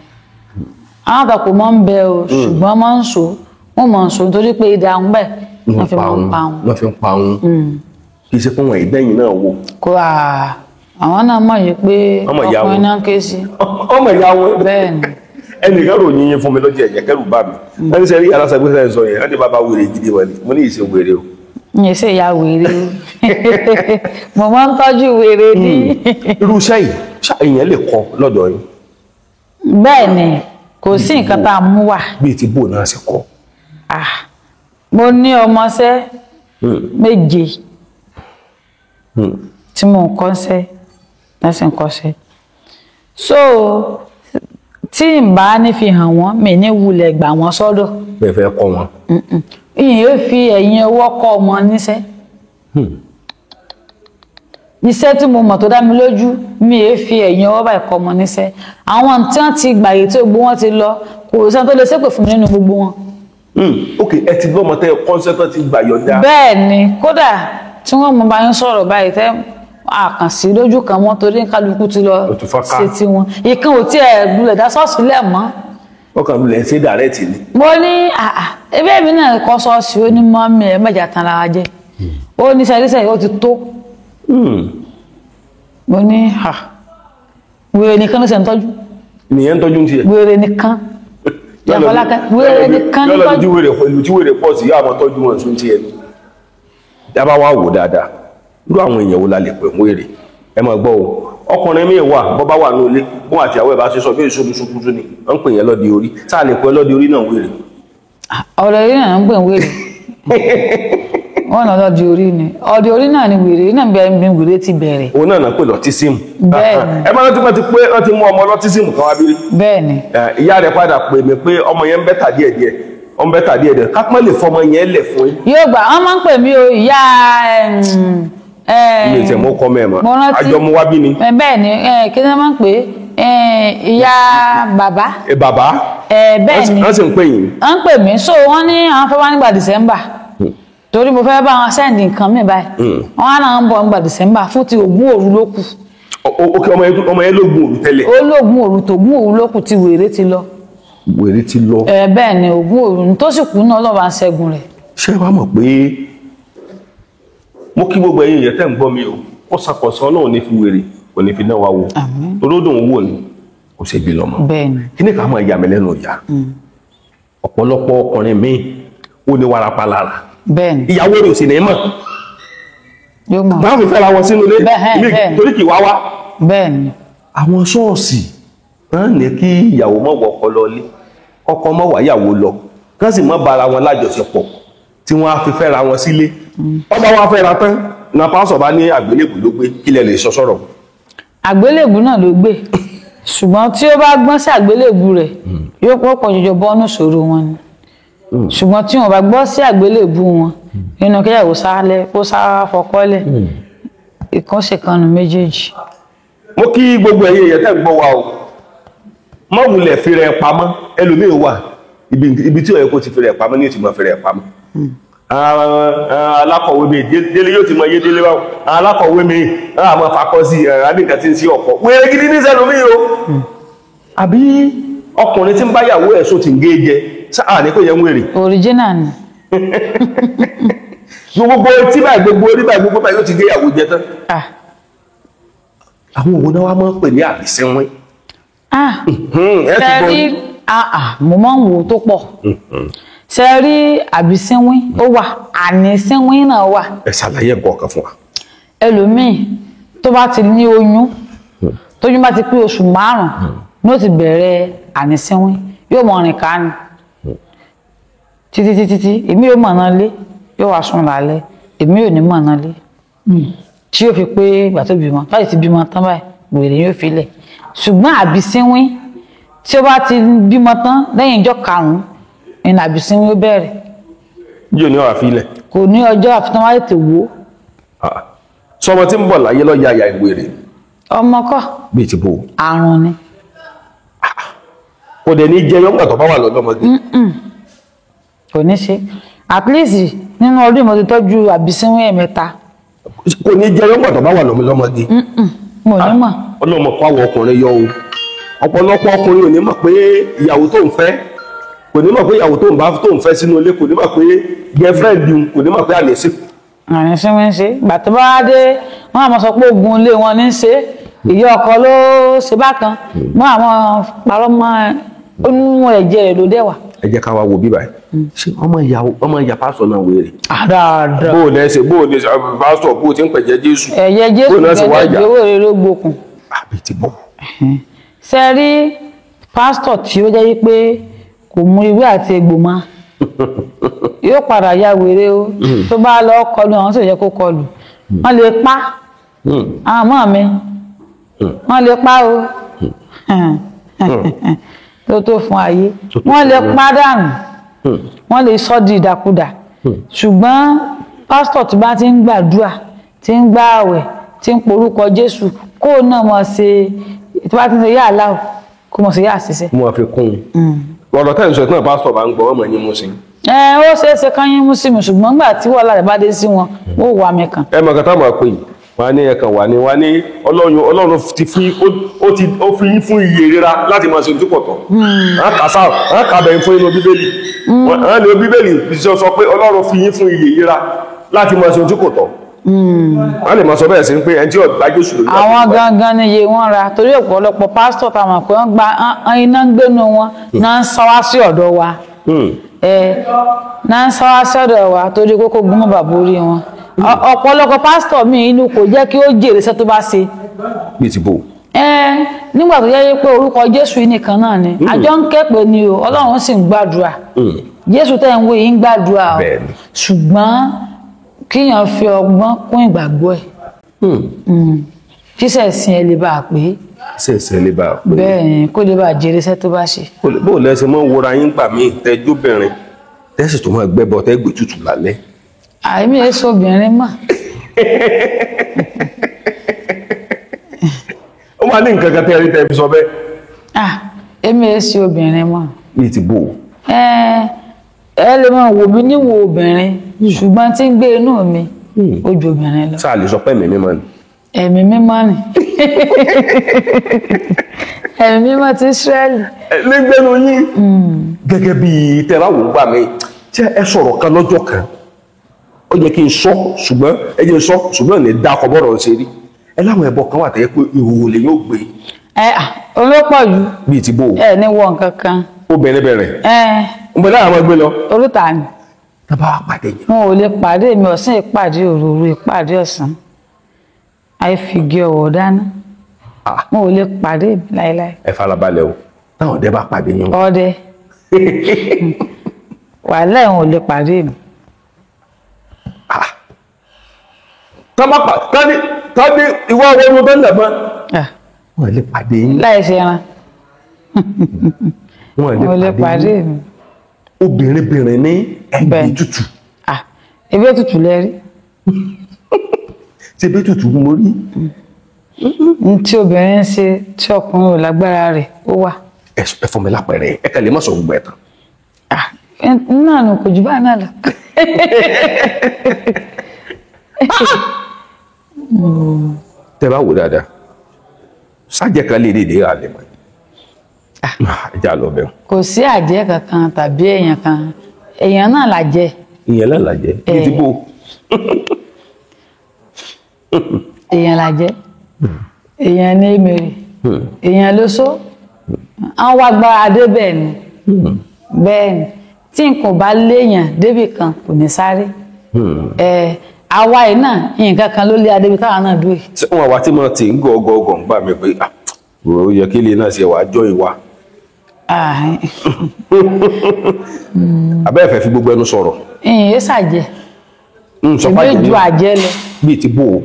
alátakò máa ń bẹ o, ṣùgbọ́n máa ń so, wọ́n máa ń so nítorí pé idà ń bẹ Wọ́n fi máa ń pa wọn. Wọ́n fi ń pa wọn. Kì í ṣe fún wọn ìdẹ́yìn náà wò. Kó àwọn náà mọ̀ yìí pé ọkùnrin náà ké sí. Ọmọ ìyá wọn. Bẹ́ẹ̀ ni. Ẹnìkan ròyìn yín fún mi lọ́jọ́ ẹ̀jẹ̀ kẹ́rù bá mi. Wọ́n ní sẹ́rí aláṣàgbéṣẹ́ sọ yẹn, wọ́n ní bàbá wèrè gidi wọn ni, mo ní ìṣe wèrè o. N yẹ ṣe ìyá wèrè mo máa ń tọ́jú wèrè ní. Irú iṣẹ́ yìí ṣá èèyàn lè kọ́ lọ́dọ̀ yín. Bẹ́ẹ̀ ni, kò sí nǹkan tá a mú wá. Bíi ti bò náà ṣe kọ́. Mo ní ọmọọṣẹ́ 7 tí mò ń kọ́ṣẹ́ lẹ́sìn kọ́ṣẹ́. So tí n bá ní fi hàn wọ́n, mi ní wulẹ̀ gbà wọ́n sọ́dọ̀. Bẹ́ẹ̀ fẹ́ kọ́ wọn. Ìyẹn yóò fi ẹ̀yìn ọwọ́ kọ́ ọmọ níṣẹ́. Iṣẹ́ tí mo mọ̀ tó dá mi lójú, mi èé fi ẹ̀yìn ọwọ́ báyìí kọ́ ọmọ níṣẹ́. Àwọn tí wọ́n ti gbàyè tí gbogbo wọn ti lọ, kò sẹ́ni tó lè ṣépè fún mi nínú gbogbo wọn. Ok, ẹ ti lọ́mọ tẹ́ kọ́ńsẹ́ tó ti gbà yọ̀ǹda. Bẹ́ẹ̀ ni, kódà tí wọ́n mọ bá yín sọ̀rọ̀ báyìí tẹ́ àkànṣe lójú kan mọ́ torí kálukú ti lọ ṣe tiwọn. Ìkan ò tiẹ̀ lulẹ̀ dá ṣọ́ọ̀ṣì lẹ̀ mọ́. Ọkàn lulẹ̀ ṣe dàrẹ́tì ni. Mo ní ebe mi náà kọ́ ṣọ́ọ̀ṣì, ó ní mọ́mí ẹ̀ mẹ́jà tán ara jẹ́. Ó ní sẹ́rísẹ́ ó ti tó. Mo ní wèrè nìkan ló ṣe ń tọ́jú. Nìyẹn ń tọ́jú ń tiẹ̀. Wèrè nìkan. Wèrè nìkan ní tọ́jú. Yọ̀lọ́ ìlú tí wèrè pọ̀ sí, yóò àwọn tọ́jú wọn sún tiẹ̀ ni. Dábàá wá wò dáadáa, irú àwọn èèyàn wo la lè pè wèrè? Ẹ máa gbọ́ o, ọkùnrin mi wà bọ́ bá wà ní ilé, bó àti àwọn ẹ̀ bá ṣe sọ bí èso ṣukuṣu ni wọ́n ń pè yẹn lọ́dẹ orí. Sáà lè pè lọ́dẹ orí náà wèrè? Ọ̀rọ̀ orí náà ń pè wèrè. Wọ́n náà lọ́dẹ orí ni, ọ̀dẹ orí náà ni wèrè náà bẹ́ẹ̀ ni wèrè ti bẹ̀rẹ̀. Òun náà pè lọ́tísìmù. Bẹ́ẹ̀ni. Ẹ máa rántí pé wọ́n ti mú ọmọ lọ́tísìmù kan wá bí. Bẹ́ẹ̀ni. Ìyá rẹ̀ padà pè mí pé ọmọ yẹn ń bẹ́tà díẹ̀díẹ̀, ọmọ bẹ́tà díẹ̀díẹ̀, kápẹ́ lè fọmọ yẹn lẹ̀ fún yín. Yóò gbà, wọ́n máa ń pè mí o, ìyá mi ò tẹ̀ mọ́ kọ́ mẹ́ẹ̀mọ́ àjọ mu wá bí ni. Bẹ́ẹ̀ ni, kí ni wọ́n máa ń pè é, ìyá bàbá. Bàbá. Bẹ́ẹ̀ ni. Wọ́n sì ń pè yín. Wọ́n ń pè mí, so wọ́n ní àwọn fẹ́ wá nígbà December. Torí mo fẹ́ bá wọn sẹ́ndì nǹkan mi báyìí. Wọ́n á náà ń bọ̀ nígbà December fún ti ògún òru ló kù. Ok, ọmọ yẹn lóògùn òru tẹ́lẹ̀. Ó lóògùn òru, tògún òru ló kù tí wèrè ti lọ. Wèrè ti lọ. Bẹ́ẹ̀ ni, ògún òru tó sì kú náà Ọlọ́run á ṣẹ́gun rẹ̀. Ṣé wàá mọ̀ pé mo kí gbogbo ẹ̀yin èèyàn tẹ́ ń gbọ́ mi o, ó ṣàkóso Ọlọ́run ní fi wèrè kò ní fi náà wá wò. Olódùn wò ni kò ṣe bí lọ́mọ. Kí ni ká máa yà mí lẹ́nu ìyá? Ọ̀pọ̀lọpọ̀ ọkùnrin míì ó ní warapa lára. Ìyàwó rẹ̀ ò sì ní mọ̀. Báwo fi fẹ́ra wọn sínú ilé torí kì í wá wá. Àwọn ṣọ́ọ̀ṣì wọ́n ní kí ìyàwó má wọ ọkọ lọ ilé, ọkọ má wá ìyàwó lọ, kán sì má bára wọn lájọṣepọ̀ tí wọ́n á fi fẹ́ra wọn sílé. Ọba wa fẹ́ra tán na pásọ̀ bá ní àgbélébù ló gbé, kílẹ̀ lè sọ sọ̀rọ̀. Àgbélébù náà ló gbé, ṣùgbọ́n tí ó bá gbọ́n sí àgbélébù rẹ̀ yóò pọ̀pọ̀ jọjọ bọ́nú ìṣòro wọn ni. Ṣùgbọ́n tí wọn bá gbọ́ sí àgbélébù wọn, nínú kíyàwó sálẹ̀ kó sá fọkọ́lẹ̀, ìkànṣe kanu méjèèjì. Mo kí gbogbo ẹ̀yin èèyàn tẹ́ ń gbọ́ wa o, má wulẹ̀ fi rẹ̀ pamọ́. Ẹlòmíín wà ibi tí ó yẹ kó ti fi rẹ̀ pamọ́ ní ìtumọ̀ fi rẹ̀ pamọ́. Alákọ̀wé mi délé yóò ti mọ iye délé báwọn. Alákọ̀wé mi àmọ́ fakọ́ sí àbí nǹkan tí ń sí ọkọ̀ wèrè gidi ní sẹ́nu mi o. Àbí ọkùnrin tí ń báyàwó ẹ̀ sọ ti ń gé jẹ sáà ní kò yẹ ń wèrè. Original ni. Gbogbo etí báyìí, gbogbo orí báyìí, gbogbo báyìí yóò ti gé ìyàwó jẹ tán. Àwọn òun náà wá máa ń pè ní àbísínwín. Ṣe rí, mo máa ń wò tó pọ̀. Ṣe rí àbísínwín ó wà, ànísínwín náà wà. Ẹ ṣàlàyé nǹkan kan fún wa. Ẹlòmíì tó bá ti ní oyún, tóyún bá ti pé oṣù 5 ní ó ti bẹ̀rẹ̀ ànísínwín, yóò mọ rìn ká ni títí títí tí èmi yóò mọ̀nà lé, yóò wá sùn lálẹ́, èmi ò ní mọ̀nà lé tí yóò fi pé ìgbà tó bímọ, láti ti bímọ tán báyìí wèrè yóò fi lẹ̀. Ṣùgbọ́n àbísínwín tí ó bá ti bímọ tán lẹ́yìn ọjọ́ 5 ní àbísínwín ó bẹ̀rẹ̀. Yóò ní ọ̀rọ̀ àfilẹ̀. Kò ní ọjọ́ àfitán wáyé tè wò. Sọmọ tí ń bọ̀ láyé lọ́ọ́ ya àyà ìwèrè. Ọmọ kọ́. Bíi ti bò. Àrùn ni. Kò dẹ̀ ní jẹ́ yọ́ngbà tó bá wà lọ́dọ́mọdé. Kò ní ṣe, at least nínú ọdún mo ti tọ́jú àbísínwín 3. Kò ní jẹ́ yọ́ngbà tó bá wà lọ́mọdé. Mo ní mọ̀. Ọlọ́mọ kọ́ àwọn ọkùnrin yọ o. Ọ̀pọ̀lọpọ̀ ọkùnrin ò ní mọ̀ pé ìyàwó tó ń fẹ́ Kò ní mọ̀ pé ìyàwó tó ń bá tó ń fẹ́ sínú ilé, kò ní mọ̀ pé girlfriend ń, kò ní mọ̀ pé àlè sí. Àní sí wọn ń ṣe. Ìgbà tó bá dé, wọn àmọ́ sọ pé ogun ilé wọn ní í ṣe, ìyá ọkọ ló ṣe bákan, wọn àmọ́ parọ́ mọ́ inú ẹ̀jẹ̀ rẹ̀ ló dẹ̀wà. Ẹ jẹ́ ká wá wo bíbá yìí, ṣé ọmọ ìyàwó ọmọ ìyá pásítọ̀ náà wéèrè? Dáadáa. Bó o lẹ́sẹ̀, bó o lẹ́sẹ̀ pásítọ̀, bó o ti ń pẹ̀jẹ́ Jésù? Ẹ̀jẹ̀ Jésù. Bó o náà sì wá gẹ́gẹ́ ìyá bí owó èrè ló gbókun. Àbí ti bọ̀. Ṣe rí pásítọ̀ tí ó jẹ́ wípé kò mú ìwé àti egbò mọ́, yóò padà ya wèrè o. Tó bá lọ kọlu àwọn tó yẹ kó kọlu, wọ́n lè pa àwọn ọmọ mi, wọ́n lè pa o. Tó fún ayé, wọ́n lè pa dànù, wọ́n lè sọ di ìdàkudà. Ṣùgbọ́n pásítọ̀ tí bá ti ń gbàdúrà, tí ń gbà àwẹ̀, tí ń porúkọ Jésù, kó náà mọ̀ ṣe, tí bá ti ń ṣe yá aláwọ̀, kó mọ̀ ṣe yá àṣìṣe. Mo fi kún un ọ̀rọ̀ tẹ́ ń sọ ìtàn, pásítọ̀ bá ń gbọ́ ọmọ yín mú sí. Ẹ ó ṣeé ṣe kán yín mú sí mi, ṣùgbọ́n nígbà tí wàhálà rẹ̀ bá dé sí wọn, ó wà mí kàn. Ẹ mọ̀ kàtà máa pè yìí, wọn á ní ẹ̀kan wà ní wọn á ní Ọlọ́run ti fi ó ti ó fi yín fún iye rírà láti máa ṣe ojú pọ̀tọ̀. Wọn kà sá, wọn kà bẹ̀yìn fún inú Bíbélì, wọn á ní Bíbélì sọ pé Ọlọ́run fi yín fún iye rírà láti máa ṣe ojú pọ̀tọ̀. Wọn lè máa sọ bẹ́ẹ̀ sí pé ẹni tí ọ̀gbá Jésù lórí. Àwọn gangan ni iye wọn ra, torí ọ̀pọ̀lọpọ̀ pásítọ̀ táwọn pé wọ́n gba iná ń gbénu wọn náà ń sá wá sí ọ̀dọ̀ wa, náà ń sá wá sí ọ̀dọ̀ wa, torí kókó gúnmọ́ bàbá orí wọn. Ọ̀pọ̀lọpọ̀ pásítọ̀ mi inú kò jẹ́ kí ó jèrè iṣẹ́ tó bá ṣe. Bí ti bò. Nígbà tó yẹ pé orúkọ Jésù yìí nìkan náà ni àjọ ń kẹ́pẹ́ ni o, Ọlọ́run sì ń gbàdúrà. Jésù tẹ́ ń wo yìí ń gbàdúrà o, ṣùgbọ́n kíyàn fi ọgbọ́n kún ìgbàgbọ́ ẹ̀, kí sẹ̀sìn ẹ lè bá a pé. Sẹ̀sìn lè bá a pé. Bẹ́ẹ̀ ni, kó lè bá a jèrè iṣẹ́ tó bá ṣe. Bó o lẹ́sẹ̀ mọ́ wọra yín gbà míì tẹ́jọ́bìnrin tẹ́sí tó máa gbẹ́bọ tẹ́ gbé tutù lálẹ́. Àìmí èso obìnrin mọ̀. Ó máa ní nǹkan kan tẹ́ ẹ rí tẹ́ fi sọ bẹ́ẹ̀. Èmi èso obìnrin mọ̀. Bí ti bò. Ẹ lè máa wò mí níwò obìnrin, ṣùgbọ́n tí ń gbé inú mi ó ju obìnrin lọ. Sáà lè sọ pé ẹ̀mí mímọ́ ni. Ẹ̀mí mímọ́ ni, ẹ̀mí mímọ́ ti Ísírẹ́lì. Nígbẹ́nu yín gẹ́gẹ́ bí tẹ́ bá wò ó gbà mí, ṣé ẹ sọ̀rọ̀ kan lọ́jọ́ kan, ó yẹ kí n sọ, ṣùgbọ́n ẹ jẹ́ n sọ, ṣùgbọ́n ní dákọ̀ bọ́rọ̀ ṣe rí. Ẹ láwọn ẹbọ kan wà tẹ́ pé ìhòòhò lè yóò gbé. Ẹ olópọ̀ jù. Bíi ti bò. Ẹ ní wọ nǹkan kan. Obìnrin bẹ̀rẹ̀. Ń bẹ láwọn gbé lọ. Orúta ni. Tábà wà pàdé yẹn. Wọn ò lè pàdé mi ọ̀sán, ìpàdé òru, òru ìpàdé ọ̀sán. Àìfìgì ọ̀wọ̀ dáná. Wọn ò lè pàdé mi láéláé. Ẹ farabalẹ̀ o, táwọn ọdẹ bá pàdé yẹn. Ọdẹ wàhálà, wọn ò lè pàdé mi. Tọ́ba tani tani ìwọ àwọn ọmọ bẹ́ẹ̀ lẹ́mọ́. Wọ́n lè pàdé yín. Láì ṣe ẹran. Wọ́n lè pàdé yín. Obìnrin bìnrin ní ẹgbẹ́ tútù. Ebi tútù lẹ rí. Ṣé ebi tútù mo rí? N tí obìnrin ń ṣe tí ọkùnrin ò lágbára rẹ̀ ó wà. Ẹ fún mi lápẹẹrẹ, ẹ kàn lè má sọ gbogbo ẹ̀ tán. Náà nù kò jù báyìí náà lọ. Tẹ́ bá wò dáadáa, sájẹ kan lè dèdè àlè mọ ẹjẹ lọ bẹ. Kò sí àjẹ́ kankan tàbí èèyàn kan, èèyàn náà làjẹ́. Èèyàn náà làjẹ́ ní ti bò. Èèyàn làjẹ́, èèyàn ní èmèrè, èèyàn ló sọ, àwọn wá gbára débẹ̀ ni. Bẹ́ẹ̀ ni, tí nǹkan bá léèyàn débì kan kò ní sáré. Àwa yìí náà nǹkan kan ló lé adébí káwa náà dúró. Ṣé wọn wá tí mo ti ń gọ ọgọ ọgọ ń gbà mí pé ó yẹ kí ilé náà ṣe wàá jọ ìwà. Abẹ́ ẹ̀fẹ̀ fi gbogbo ẹnu sọ̀rọ̀. Ìyẹn ṣàjẹ́. Ìgbé ju àjẹ́ lọ. Bíi ti bò ó.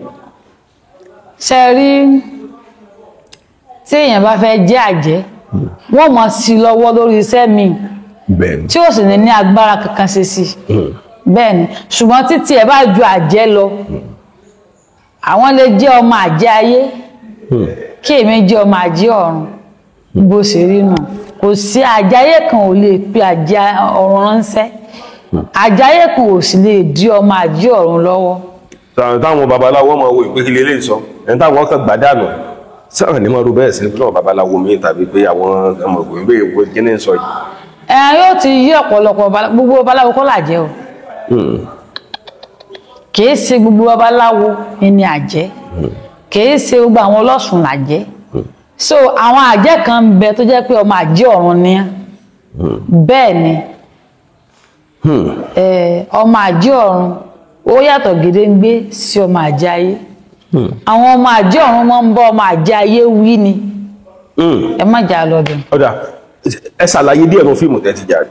Ṣe rí tí èèyàn bá fẹ́ jẹ́ àjẹ́, wọ́n mọ̀ sí lọ́wọ́ lórí iṣẹ́ mi tí ó sì ní ní agbára kankan ṣe sí i. Bẹ́ẹ̀ni, ṣùgbọ́n títí ẹ bá ju àjẹ́ lọ, àwọn lè jẹ́ ọmọ àjẹ́ ayé, kí èmi jẹ́ ọmọ àjẹ́ ọ̀run. Bó ṣe rí nù, kò sí àjẹ́ ayé kan ò lè pe àjẹ́ ọ̀run ránṣẹ́, àjẹ́ ayé kan ò sì lè dí ọmọ àjẹ́ ọ̀run lọ́wọ́. Táwọn babaláwo máa wo ìpè kílé lè sọ ẹni táwọn kan gbàdánù sáà ní máa ro bẹ́ẹ̀ sí náà babaláwo mi tàbí pé àwọn ọmọ ìgbìmọ̀ ìwé kíní sọ yìí. Ẹ yóò ti yí ọ̀pọ̀lọpọ̀ gbogbo babaláwo kọ́ làjẹ́ o. Kìí ṣe gbogbo babaláwo ni àjẹ́, kìí ṣe gbogbo àwọn ọlọ́sùn làjẹ́. So àwọn àjẹ́ kan ń bẹ tó jẹ́ pé ọmọ àjẹ́ ọ̀run ni á. Bẹ́ẹ̀ ni, ọmọ àjẹ́ ọ̀run ó yàtọ̀ gédéǹgbé sí ọmọ àjẹ́ ayé. Àwọn ọmọ àjẹ́ ọ̀run máa ń bá ọmọ àjẹ́ ayé wí ni. Ẹ má jà lọ bẹ̀. Ọ̀dà, ẹ ṣàlàyé díẹ̀ nù fíìmù tẹ́ ti jà rí.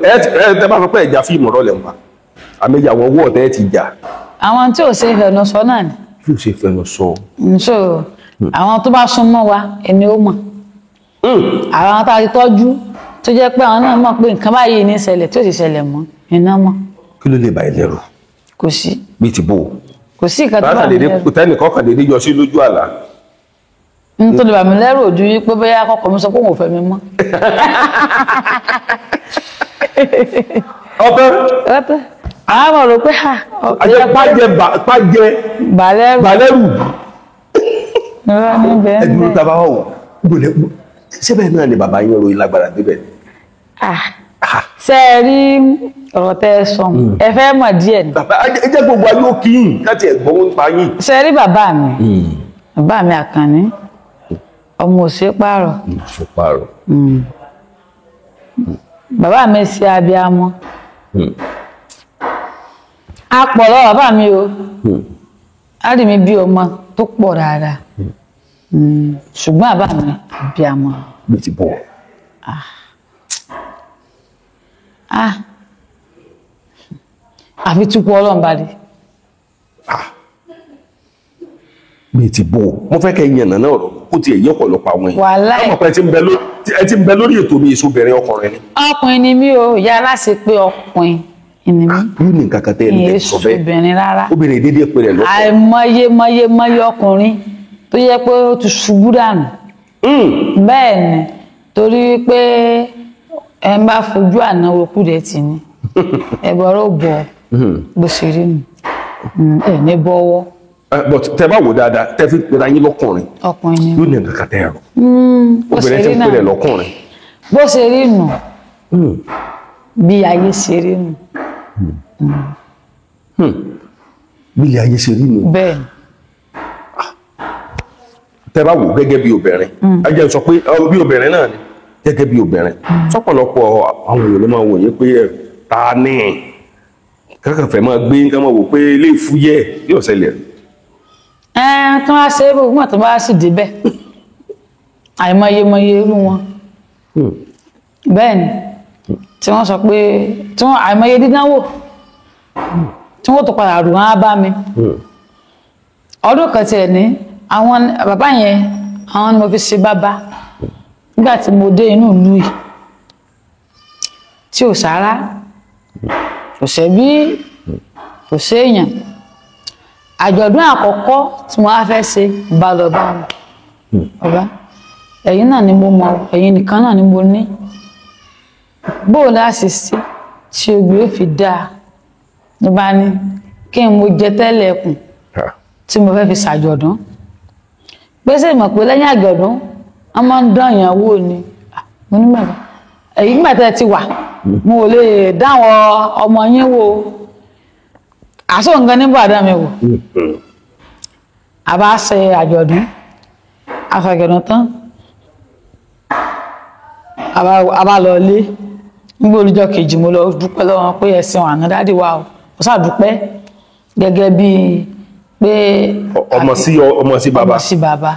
Ẹ tẹ́ bá sọ pé ẹ̀jà fíìmù rọlẹ̀ ń pa, àmì àwọn owó ọ̀tẹ́ ti jà. Àwọn tí ò ṣe fẹnu sọ náà ni. Tí ò ṣe fẹnu sọ. So àwọn tó bá súnmọ́ wa ẹni ó mọ̀. Àwọn tá a ti tọ́jú tó jẹ́ pé àwọn náà mọ̀ pé nǹkan báyìí ní ṣẹlẹ̀ tí ò sì ṣẹlẹ̀ mọ́ iná mọ̀. Kí ló lè bá ẹ lẹ́rù? Kò sí. Bí ti bò. Kò sí nǹkan tó bá mi lẹ́rù. Tẹ́nìkan kàn déédéé yọ sí lójú àlá. N tó lè bà mí lẹ́rù ojú yìí pé bóyá kọ́kọ́ mi sọ pé òun ò fẹ́ mi mọ́. Ọbẹ̀. Ọbẹ̀. Àwọn ọmọ rò pé ha. Àjẹ pàjẹ bàlẹ́rù. Bàlẹ́rù. Ẹ̀dùn tàbá wà wò. Síbẹ̀ náà ni bàbá yín ròyìn lágbára débẹ̀. Ṣé ẹ rí ọ̀rọ̀ tẹ́ ẹ sọ? Ẹ fẹ́ mọ̀ díẹ̀ ni. Bàbá ẹ jẹ́ gbogbo ayé ó kí yín láti ẹ̀gbọ́n ń pa yín. Ṣé ẹ rí bàbá mi? Bàbá mi Àkànní, ọmọ Òṣèpàrọ̀. Òṣèpàrọ̀. Bàbá mi ṣe abiyamọ. A pọ̀ lọ́wọ́ bàbá mi o. Á rí mi bí ọmọ tó pọ̀ dáadáa. Ṣùgbọ́n bàbá mi abiyamọ. Bí ti bọ̀. Àfi túpọ̀ Ọlọ́run bá dé. Bí ti bọ̀. Mo fẹ́ kẹ́ yẹn nàná ọ̀rọ̀ kó tiẹ̀ yẹ ọ̀pọ̀lọpọ̀ àwọn èèyàn. Wàláì. Ọmọ pẹ́ ẹ ti ń bẹ lórí ètò mi ìṣòbìnrin ọkùnrin ni. Ọkùnrin ni mí o, ìyá aláṣẹ pé ọkùnrin ni mí. Yóò ní nǹkan kan tẹ́ ẹni tẹ́ sọ bẹ́ẹ̀. Obìnrin rárá. Obìnrin dédé pé rẹ̀ lọ́kọ̀. Àìmọye mọye mọye ọkùnrin tó yẹ pé ó ti ṣubú dànù. Bẹ́ẹ̀ ni, torí pé ẹ ń bá fojú àná wo kú rẹ̀ tì ní. Ẹ bọ̀rọ̀ bọ̀ bó ṣe rí nù. Ẹ ní bọ́wọ́. But tẹ́ bá wò dáadáa, tẹ́ fi pera yín lọ́kùnrin. Ọkùnrin ni. Yóò ní nǹkan kan tẹ́ ẹ̀rọ. Obìnrin ti ń pè rẹ̀ lọ́kùnrin. Bó ṣe rí nù. Bí ayé ṣe rí nù. Bí ilé ayé ṣe rí nù. Bẹ́ẹ̀. Tẹ́ bá wò gẹ́gẹ́ bí obìnrin. Ẹ jẹ́ sọ pé bí obìnrin náà ni gẹ́gẹ́ bí obìnrin. Sọ́pọ̀lọpọ̀ àwọn èèyàn ló máa wò yín pé ta ni kankan fẹ́ máa gbé nǹkan máa wò pé ilé ìfúyẹ́ yóò ṣẹlẹ̀. Tí wọ́n á ṣe é gbogbo àti bá sì débẹ̀ àìmọye mọye irú wọn. Bẹ́ẹ̀ ni tí wọ́n sọ pé tí wọ́n àìmọye dídánwò tí wọ́n tó padà rù wọ́n á bá mi. Ọdún kan tiẹ̀ ní àwọn bàbá yẹn àwọn ni mo fi ṣe bàbá nígbà tí mo dé inú ìlú yìí tí ò sára kò sẹ́bí kò séèyàn. Àjọ̀dún àkọ́kọ́ tí mo wá fẹ́ ṣe bá lọ bá wọn. Bàbá ẹ̀yin náà ni mo mọ̀, ẹ̀yin nìkan náà ni mo ní. Bóò láti ṣe tí ogbè ó fi dáa ní bá ní kí n mo jẹ tẹ́lẹ̀ ẹkùn tí mo fẹ́ fi ṣàjọ̀dún. Pèsè ìmọ̀ pé lẹ́yìn àjọ̀dún wọ́n máa ń dán èèyàn wò ni. Mo ní bàbá ẹ̀yin nígbà tẹ́ ẹ ti wà mo ò lè dáwọn ọmọ yín wò. Àṣọ nǹkan ní bàdá mi wò. A bá ṣe àjọ̀dún, a ṣàjọ̀dún tán, a bá lọ ilé. Nígbà olùjọ́ kejì mo lọ dúpẹ́ lọ́wọ́ wọn pé ẹ̀sìn àná dádì wa o. Mo ṣáà dúpẹ́ gẹ́gẹ́ bí pé ọmọ sí bàbá. Ọmọ sí bàbá.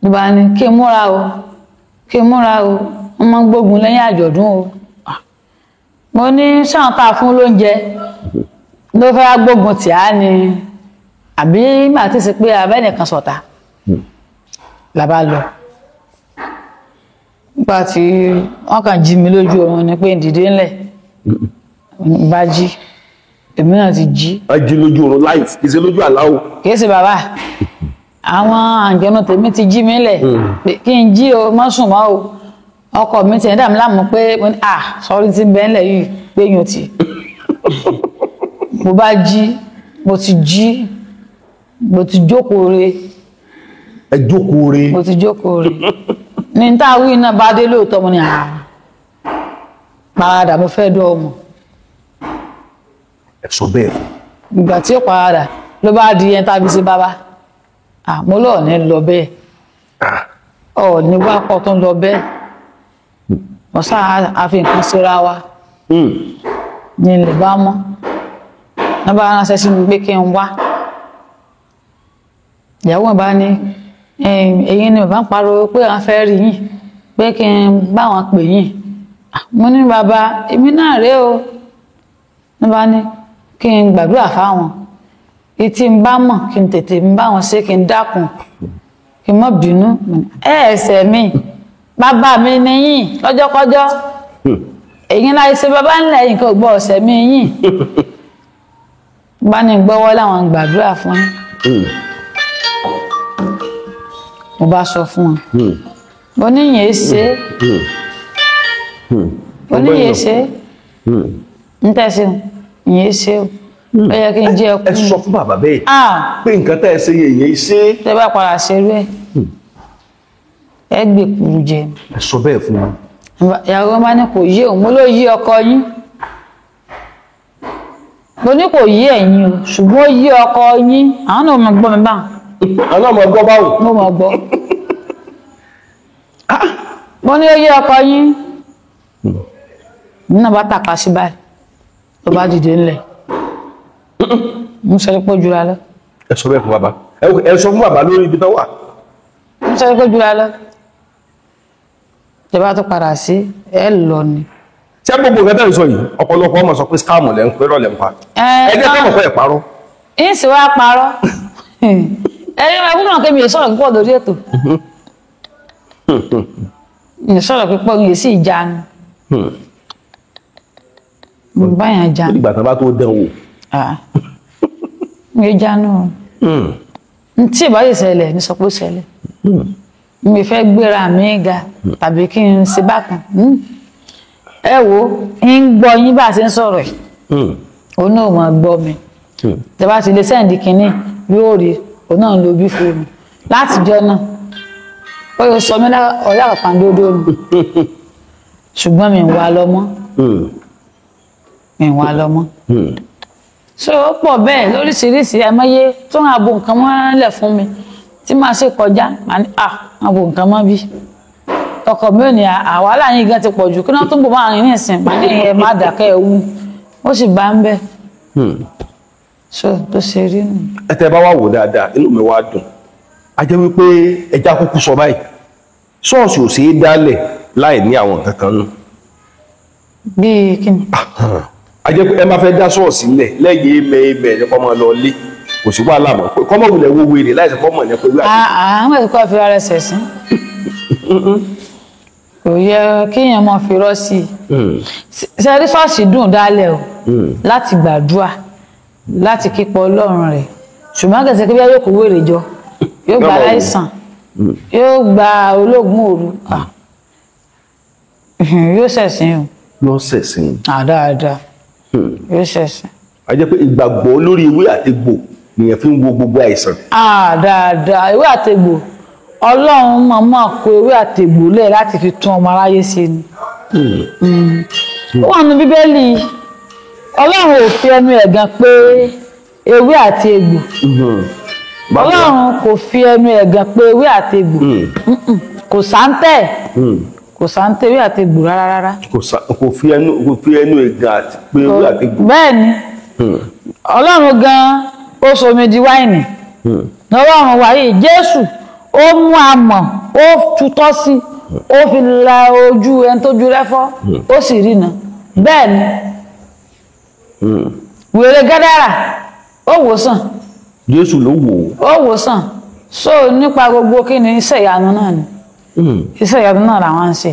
Ló bá ní kí n múra o, kí n múra o, wọ́n máa ń gbógun lẹ́yìn àjọ̀dún o. Mo ní sáà tá a fún lóúnjẹ ló fẹ́ gbógun tì á ni àbí màá ti ṣe pé abẹ́nìkan sọ̀tà là bá lọ. Nígbà tí wọ́n kàn jí mi lójú oorun ni pé dìde ńlẹ̀ bá jí, èmi náà ti jí. A jí lójú oorun láì kì í ṣe lójú àlá o. Kì í ṣe bàbá, àwọn àǹjẹ̀nu tèmi ti jí mi lẹ̀ kí n jí o, má sùn mọ́ o. Ọkọ mi ti ẹ̀ dà mí láàmú pé sọrí ti bẹ́ẹ̀ ńlẹ̀ yìí pé yín o ti. Mo bá jí, mo ti jí, mo ti jókòó re. Ẹ jókòó re. Mo ti jókòó re. Ní tá a wí náà bá dé lóòótọ́ mo ní Padà mo fẹ́ dọ́ ọmọ. Ẹ sọ bẹ́ẹ̀. Ìgbà tí ó padà ló bá di ẹni tàbí sí bàbá. Mo lọ́ọ̀ ní lọ bẹ́ẹ̀. Ọ̀ ní wá pọ̀ tó ń lọ bẹ́ẹ̀. Mo sáà àfi nǹkan síra wa. Ní ilẹ̀ bá mọ́. Wọ́n bá ránṣẹ́ sí mi pé kí n wá. Ìyàwó mi bá ní èyí ni bàbá ń pariwo pé àwọn fẹ́ rí yín, pé kí n bá wọn pè yín. Mo ní bàbá èmi náà rèé o. Wọ́n bá ní kí n gbàdúrà fáwọn. Etí ń bá mọ̀ kí n tètè ń bá wọn ṣe kí n dákun kí n má bínú. Ẹsẹ̀ mi bàbá mi ni yín lọ́jọ́kọ́jọ́. Èyí láì ṣe bàbá ńlẹ̀ yìí kò gbọ́ ọ̀sẹ̀ mi yín. Bá ní gbọ́wọ́ láwọn gbàdúrà fún yín. Mo bá sọ fún wọn. Mo ní yẹn ṣe. Mo ní yẹn ṣe. Ń tẹ̀sí yẹn ṣe o. Ó yẹ kí n jẹ́ ẹkún. Ẹ sọ fún bàbá bẹ́ẹ̀. Pé nǹkan tẹ́ ẹ ṣe yẹn yẹn ṣe. Tẹ́ bá padà ṣe irú ẹ̀. Ẹ gbé kuru jẹ. Ẹ sọ bẹ́ẹ̀ fún wọn. Ìyàwó bá ní kò yé òun, mo ló yí ọkọ yín. Mo ní kò yé ẹ̀yin o, ṣùgbọ́n ó yí ọkọ yín. Àwọn náà mọ̀ gbọ́ mi báwọn. Àwọn náà mọ̀ gbọ́ báwo. Mo mọ̀ gbọ́. Mo ní ó yí ọkọ yín. Nínú bá tàka sí báyìí, ló bá dìde ńlẹ̀. Mo sọ pé jura lọ. Ẹ sọ bẹ́ẹ̀ fún bàbá. Ẹ sọ fún bàbá lórí ibi tó wà. Mo sọ pé jura lọ. Ìjọba tó padà sí ẹ lọ ni. Ṣé gbogbo nǹkan tẹ́ ń sọ yìí, ọ̀pọ̀lọpọ̀ ọmọ sọ pé scam lẹ́ ń pẹ́ rọ̀lẹ́ ń pa. Ẹ jẹ́ kọ́mọ̀ pé ẹ̀ parọ́. Ń sì wá parọ́. Ẹ̀yin ẹkún náà kémi sọ̀rọ̀ púpọ̀ lórí ètò. Ń sọ̀rọ̀ púpọ̀ ń sì jánu. Mo bá yàn jánu. Ó dìgbà tán bá tó dán wò. Ń jánu. N tí ìbá sì ṣẹlẹ̀ ní sọ pé ó ṣẹlẹ̀. Mi fẹ́ gbéra mi ga tàbí kí n ṣe bákan. Ẹ wo ń gbọ́ yín bá a ṣe ń sọ̀rọ̀ ẹ̀. Òun náà máa gbọ́ mi. Tẹ́ bá ti lè sẹ́ǹdì kínní yóò rí òun náà lo bí fóònù. Látijọ́ náà ó yóò sọ mí ọ̀rẹ́ àpàǹdodo mi. Ṣùgbọ́n mi ń wá lọ mọ́. Mi ń wá lọ mọ́. So ó pọ̀ bẹ́ẹ̀ lóríṣiríṣi ẹ̀mọ́yé tó ń abo nǹkan mọ́lẹ̀ fún mi tí màá ṣe kọjá màá ní à abo nǹkan mọ́ bí. Ọkọ mi ò ní àwàhálà yín gan ti pọ̀ jù kí wọ́n tó ń bò máa rìn ní ìsìn màá ní ẹ má dàkẹ́ ẹ wú ó sì bá ń bẹ̀. So tó ṣe rí nù. Ẹ tẹ́ bá wà wò dáadáa inú mi wá dùn. A jẹ́ wípé ẹja kúkú sọ báyìí ṣọ́ọ̀ṣì ò ṣeé dálẹ̀ láì ní àwọn nǹkan kan nù. Bíi kí ni? A jẹ́ pé ẹ máa fẹ́ dá ṣọ́ọ̀ṣì lẹ̀ lẹ́yìn ẹ̀mẹ̀ ní kọ́mọ lọ lé kò sí wàhálà mọ́ kọ́mọ wulẹ̀ wo wèrè láìsí kọ́mọ ní pẹ̀lú àti. Àwọn ẹ̀kọ́ fi ara ẹsẹ̀ sí. Kò yẹ kéèyàn máa fi rọ́ sí i. Ṣe rí ṣọ́ọ̀ṣì dùn dálẹ̀ o láti gbàdúrà láti kípọ̀ Ọlọ́run rẹ̀ ṣùgbọ́n kẹsẹ̀ kí bí yóò kó wèrè jọ yóò gba aláìsàn yóò gba ológun òru yóò ṣẹ̀sìn o. Yóò ṣẹ̀sìn. Dáadáa yóò ṣẹ̀sìn. A jẹ́ pé ìgbàgbọ́ lórí ewé àtegbò nìyẹn fi ń wo gbogbo àìsàn. Dáadáa ewé àtegbò Ọlọ́run mọ̀ọ́mọ̀ kó ewé àtegbò lẹ̀ láti fi tún ọmọ aráyé ṣe ni. Ó wà nínú Bíbélì Ọlọ́run ò fi ẹnu ẹ̀gàn pé ewé àti egbò. Ọlọ́run kò fi ẹnu ẹ̀gàn pé ewé àti egbò. Kò sáńtẹ̀. Kò sáńtẹ̀ ewé àti egbò rárá rárá. Kò fi ẹnu ẹ̀gàn àti pé ewé àti egbò. Bẹ́ẹ̀ ni Ọlọ́run gan-an ó sọ omi di wáìnì. Ọlọ́run wáyé Jésù ó mú amọ̀ ó tutọ́ sí ó fi la ojú ẹni tó ju rẹ́fọ́ ó sì rí na. Bẹ́ẹ̀ ni wèrè Gádàrà ó wò sàn. Jésù ló wò ó. Ó wò sàn. So nípa gbogbo kí ni iṣẹ́ ìyanu náà ni. Iṣẹ́ ìyanu náà làwọn ń ṣe.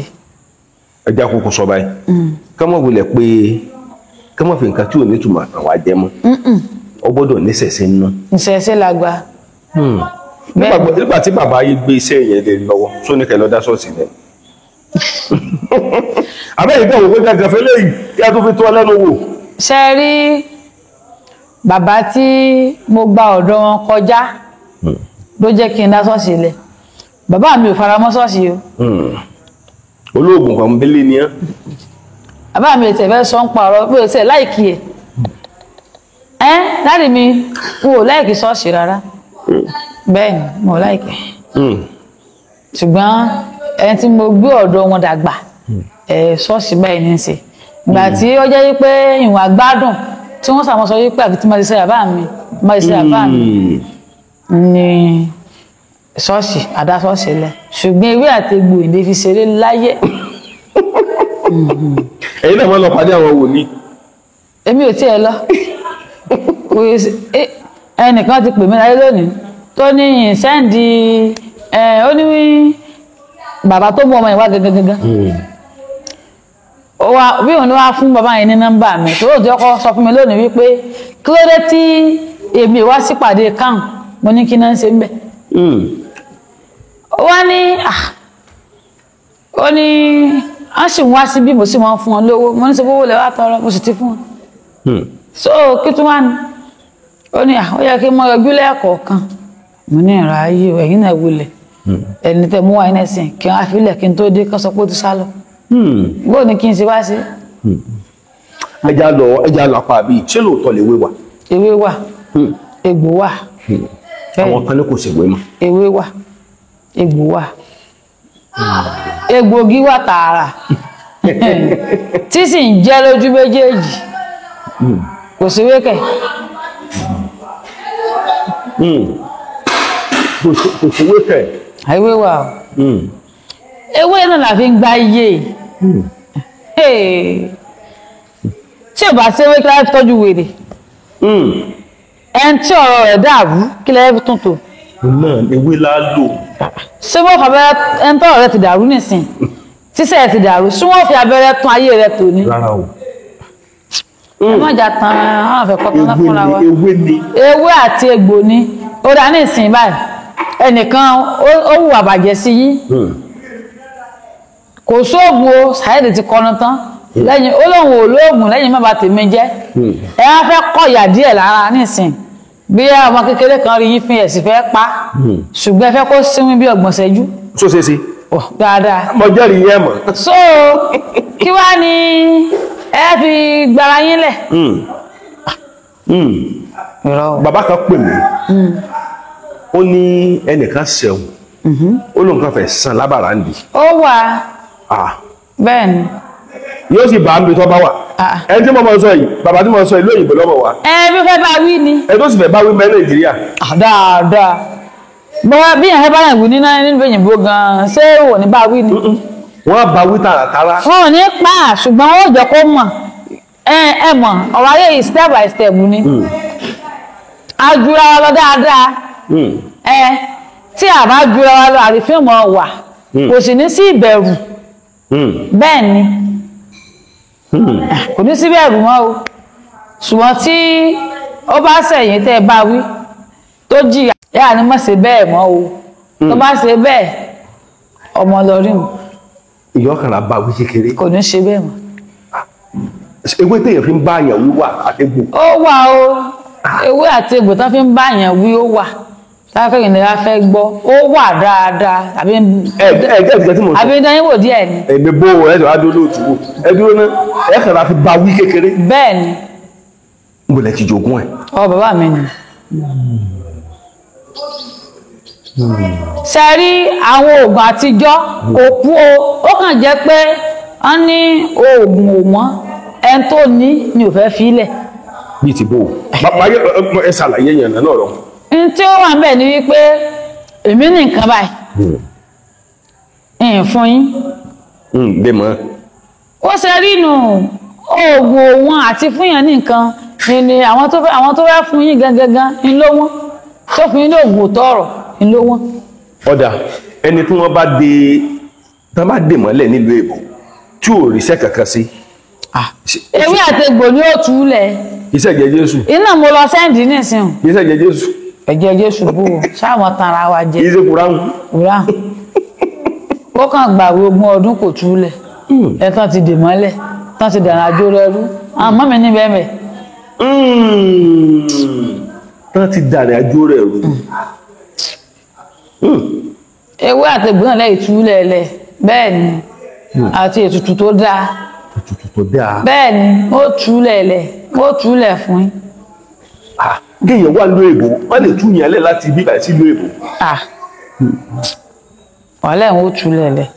Ẹja kúkú sọ báyìí. Ká má wulẹ̀ pé ká má fi nǹkan tí ò ní ìtumọ̀ àtàwọn ajẹ́ mọ́. Ó gbọ́dọ̀ níṣẹ̀ṣe nínú. Ìṣẹ̀ṣe la gba. Nígbà tí bàbá yìí gbé iṣẹ́ yẹn lé lọ́wọ́ sóní kẹ́ lọ dá ṣọ́ọ̀ṣì lẹ̀. Àbẹ́yìí bẹ́ẹ̀ wò pé gàgàfẹ́ lẹ́yìn kí a tó fi tó ọ lẹ́nu wò. Ṣe rí bàbá tí mo gba ọ̀dọ̀ wọn kọjá ló jẹ́ kí n dá ṣọ́ọ̀ṣì lẹ̀. Bàbá mi ò faramọ́ ṣọ́ọ̀ṣì o. Olóògùn kan bílé ni ẹ́. Bàbá mi tẹ̀ fẹ́ sọ ń pa ọ̀rọ̀ pé tẹ̀ láìkí ẹ̀. Ẹ́ dáàdì mi n ò láìkí ṣọ́ọ̀ṣì rárá. Bẹ́ẹ̀ ni mo láìkí. Ṣùgbọ́n ẹni tí mo gbé ọ̀dọ̀ wọn dàgbà ṣọ́ọ̀ṣì báyìí ní í ṣe. Ìgbà tí ó jẹ́ wípé ìwọ̀n àgbádùn tí wọ́n sàmọ́ sọ wípé àfi tí mo ti ṣe bàbá mi mo ti ṣe bàbá mi ní ṣọ́ọ̀ṣì àdá ṣọ́ọ̀ṣì lẹ̀. Ṣùgbọ́n ewé àti egbò ìdè fi ṣeré láyé. Ẹ̀yin náà máa lọ pàdé àwọn wòlíì. Èmi ò tiẹ̀ lọ. Ẹnìkan ti pè mí láyé lónìí tó ní ìsẹ́ǹdì ó ní bàbá tó mú ọmọ ìwá gangan. Bí òun ni wá fún bàbá yẹn ní nọ́mbà mi tó ti ọkọ sọ fún mi lónìí wípé kí ló dé tí èmi wá sípàdé kàn mo ní kí náà ń ṣe ń bẹ̀. Ó wá ní ó ní a sì ń wá síbí mo sì máa ń fún wọn lówó mo ní sọ owó lẹ wá tọrọ mo sì ti fún wọn. So kí tún wá ní ó ní ó yẹ kí n mọ yọjú lẹ́ẹ̀kọ̀ọ̀kan mo ní ìrọ̀ ayé ẹ̀yìn náà wulẹ̀ ẹni tẹ mú wa iná ẹ̀sìn kí wọ́n á filẹ̀ kí n tó dé kán sọ pé ó ti sá lọ. Bó ni kí n ṣe wá sí. Ẹja lọ apá àbí ṣé lóòótọ́ lè wé wa. Ewé wà, egbò wà. Àwọn kan ní kò sì wé mọ́. Ewé wà, egbò wà, egbògi wà tààrà tí sì ń jẹ́ lójú méjèèjì kò sí wékẹ̀. Kò sí wékẹ̀. Ewé wà o, ewé náà la fi ń gba iye. Tí ò bá sí ewé kí la fi tọ́jú wèrè, ẹni tí ọ̀rọ̀ rẹ̀ dàrú kí la fi tún tò. Náà ewé la lò. Ṣé wọ́n fi abẹ́rẹ́ ẹni tọ́rọ̀ rẹ̀ ti dàrú nísìn tíṣẹ́ ẹ̀ ti dàrú ṣé wọ́n fi abẹ́rẹ́ tún ayé rẹ̀ tò ní. Rárá o. Ẹ má jà tán àwọn àfẹ́kọ́ tán fúnra wa. Ewé ni. Ewé àti egbò ni. Ó dá nísìn báyìí ẹnìkan ó hùwà bàjẹ́ sí yín kò sóògùn o Saheed ti kọnu tán lẹ́yìn ó lóun ò lóògùn lẹ́yìn má bà tèmi jẹ́. Ẹ wá fẹ́ kọ́ ìyà díẹ̀ lára nísìn bí ọmọ kékeré kan rí yín fi ẹ̀sìn fẹ́ pa ṣùgbọ́n ẹ fẹ́ kó sínú bí ọgbọ̀n ṣẹ́jú. So ṣe ṣe. Dáadáa. Mo jẹ́rìí yẹn mọ̀. So kí wá ní ẹ fi gbára yín lẹ̀. Bàbá kan pè mí ó ní ẹnìkan ṣẹ̀wọ̀n ó lóun kan fẹ́ san lábàrá ń di. Ó wà. Bẹ́ẹ̀ ni. Yóò sì bá mi tó bá wà. Ẹni tí mo mọ sọ yìí bàbá tí mo sọ ìlú òyìnbó lọ́mọ wa. Ẹ bí fẹ́ bá wí ni. Ẹ tó sì fẹ́ bá wí mẹ́ Nàìjíríà. Dáadáa bọ́wá bí yẹn fẹ́ bá yẹn wí ní nínú òyìnbó gan-an ṣé ò ní bá wí ni. Wọ́n bá wí tààràtàrà. Wọn ò ní pa ṣùgbọ́n ó jẹ́ kó mọ̀ ẹ mọ̀ ọ̀rọ̀ ayé yìí step by step ni. A jura wa lọ dáadáa. Ẹ tí a bá jura wa lọ àrífín mọ̀ wà kò sì ní sí ìbẹ̀rù. Bẹ́ẹ̀ ni kò ní sí bẹ̀rù mọ́ o ṣùgbọ́n tí ó bá ṣẹ̀yìn tẹ́ ẹ bá wí tó jìyà yáà ni má ṣe bẹ́ẹ̀ mọ́ o tó bá ṣe bẹ́ẹ̀ ọmọ lọ rí mu. Ìyá ọkàrà bá wí kékeré. Kò ní ṣe bẹ́ẹ̀ mọ́. Ewé téèyàn fi ń bá àyàn wí wà àtẹ̀gbò. Ó wà o, ewé àti egbò tán fi ń bá àyàn wí ó wà táfẹ́yìn ni a fẹ́ gbọ́ ó wà dáadáa àbí àbí dání wò díẹ̀ ni. Èmi bó o ẹ̀sọ̀ adó lóòtú wò ẹ dúró ná ẹ kàn ra fi ba wí kékeré. Bẹ́ẹ̀ ni. N bò lẹ ti jogún ẹ. Ọ bàbá mi ni. Ṣe rí àwọn oògùn àtijọ́ kò kú o ó kàn jẹ́ pé wọ́n ní oògùn ò wọ́n ẹni tó ní ni ò fẹ́ fi lẹ̀. Bíi ti bò ó bàbá ẹ ṣàlàyé yẹn náà lọ́rọ̀. N tí ó wà níbẹ̀ ni wípé èmi ní nǹkan báyìí ń fún yín. Bẹ́ẹ̀ mọ́. Ó ṣe rí nù oògùn òun àti fún yàn ní nǹkan ni àwọn tó fẹ́ fún yín gangan ń ló wọ́n tó fún yín ní oògùn tọrọ ń ló wọ́n. Ọ̀dà ẹni tí wọ́n bá dé tán bá dè mọ́lẹ̀ nílùú èbó tí ò ríṣẹ́ kankan sí. Ewé àtegbò ni ó tú lẹ̀. Iṣẹ́ ẹ̀jẹ̀ Jésù. Iná mo lọ sẹ́ǹdì nísìnyí. Iṣẹ́ ẹ̀jẹ̀ Jésù. Ẹ̀jẹ̀ Jésù bò ó sáwọn tanra wa jẹ. Iṣẹ́ kúráhùn. Kúráhùn. Ó kàn gbàwé ogún ọdún kò tú lẹ̀. Ẹ tán ti dè mọ́lẹ̀ tán ti dànù àjò rẹ rú. Àwọn mọ́ mi ní bẹ́ẹ̀ mẹ́. Tán ti dànù àjò rẹ rú. Ewé àtegbò náà lẹ́yìn tú lẹ̀ lẹ̀ bẹ́ẹ̀ ni àti ètùtù tó dáa. ètùtù tó dáa. Bẹ́ẹ̀ ni, ó túlẹ̀ lẹ̀, ó túlẹ̀ fún yín. Kéèyàn wà lóò èbó, wọ́n lè tú yàn lẹ̀ láti bíbà sí lóò èbó. Wàhálà ẹ̀ ń ó túlẹ̀ lẹ̀.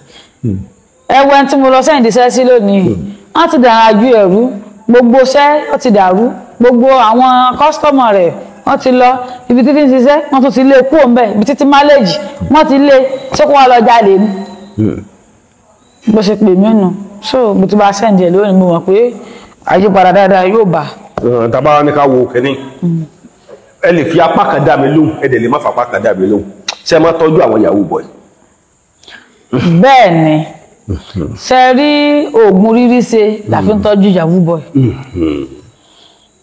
Ẹwẹ́ tí mo lọ sẹ́yìn díṣẹ́ sí lónìí, wọ́n ti dàrá ju ẹ̀rú, gbogbo iṣẹ́ ó ti dàrú, gbogbo àwọn kọ́sítọ́mọ̀ rẹ̀ wọ́n ti lọ, ibi títí ń ṣiṣẹ́ wọ́n tún ti lé kúrò ńbẹ̀, ibi títí máléèjì wọ́n ti lé, ṣé kó wá lọ jalè ni? Bó ṣe pè mí nù, so mo ti bá sẹ́ǹdì ẹ̀ lónìí, mo mọ̀ pé àyípadà dáadáa yóò bá. Tàbá wa ní ká wo kínní, ẹ lè fi apá kan dá mi lóhùn, ẹ dẹ̀ lè má fa apá kan dá mi lóhùn. Ṣé ẹ máa tọ́jú àwọn yahoo boy? Bẹ́ẹ̀ ni, ṣe rí oògùn rírí ṣe la fi ń tọ́jú yahoo boy.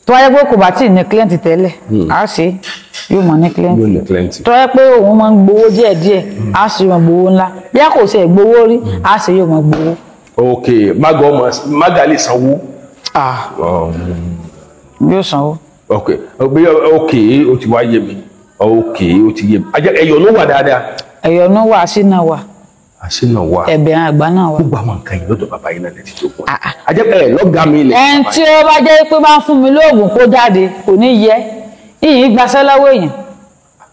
Tó wáyé pé kò bá tí ì ní client tẹ́lẹ̀, á ṣe yóò mọ̀ ní client. Tó wáyé pé òun máa ń gbowó díẹ̀díẹ̀, á ṣe yóò mọ̀ gbowó ńlá. Bí a kò ṣe gbowó rí, á ṣe yóò mọ̀ gbowó. Ok, maga ọmọ maga lè sanwó. Yóò sanwó. Ok, ok, ó ti wá yé mi. Ok, ó ti yé mi. Ẹ̀yọ̀ ló wà dáadáa. Ẹ̀yọ̀ ló wà, àṣínà wà. Àṣínà wà. Ẹ̀bẹ̀ àgbà náà wà. Gbogbo àwọn nǹkan yìí lọ́dọ̀ bàbá yìí náà lè ti jókòó. Àjẹpẹ́ ẹ̀ lọ́gàá mi lè. Ẹn tí ó bá jẹ́ pé bá ń fún mi lóògùn kó jáde kò ní yẹ, ìyìn gbaṣẹ́ lọ́wọ́ èèyàn.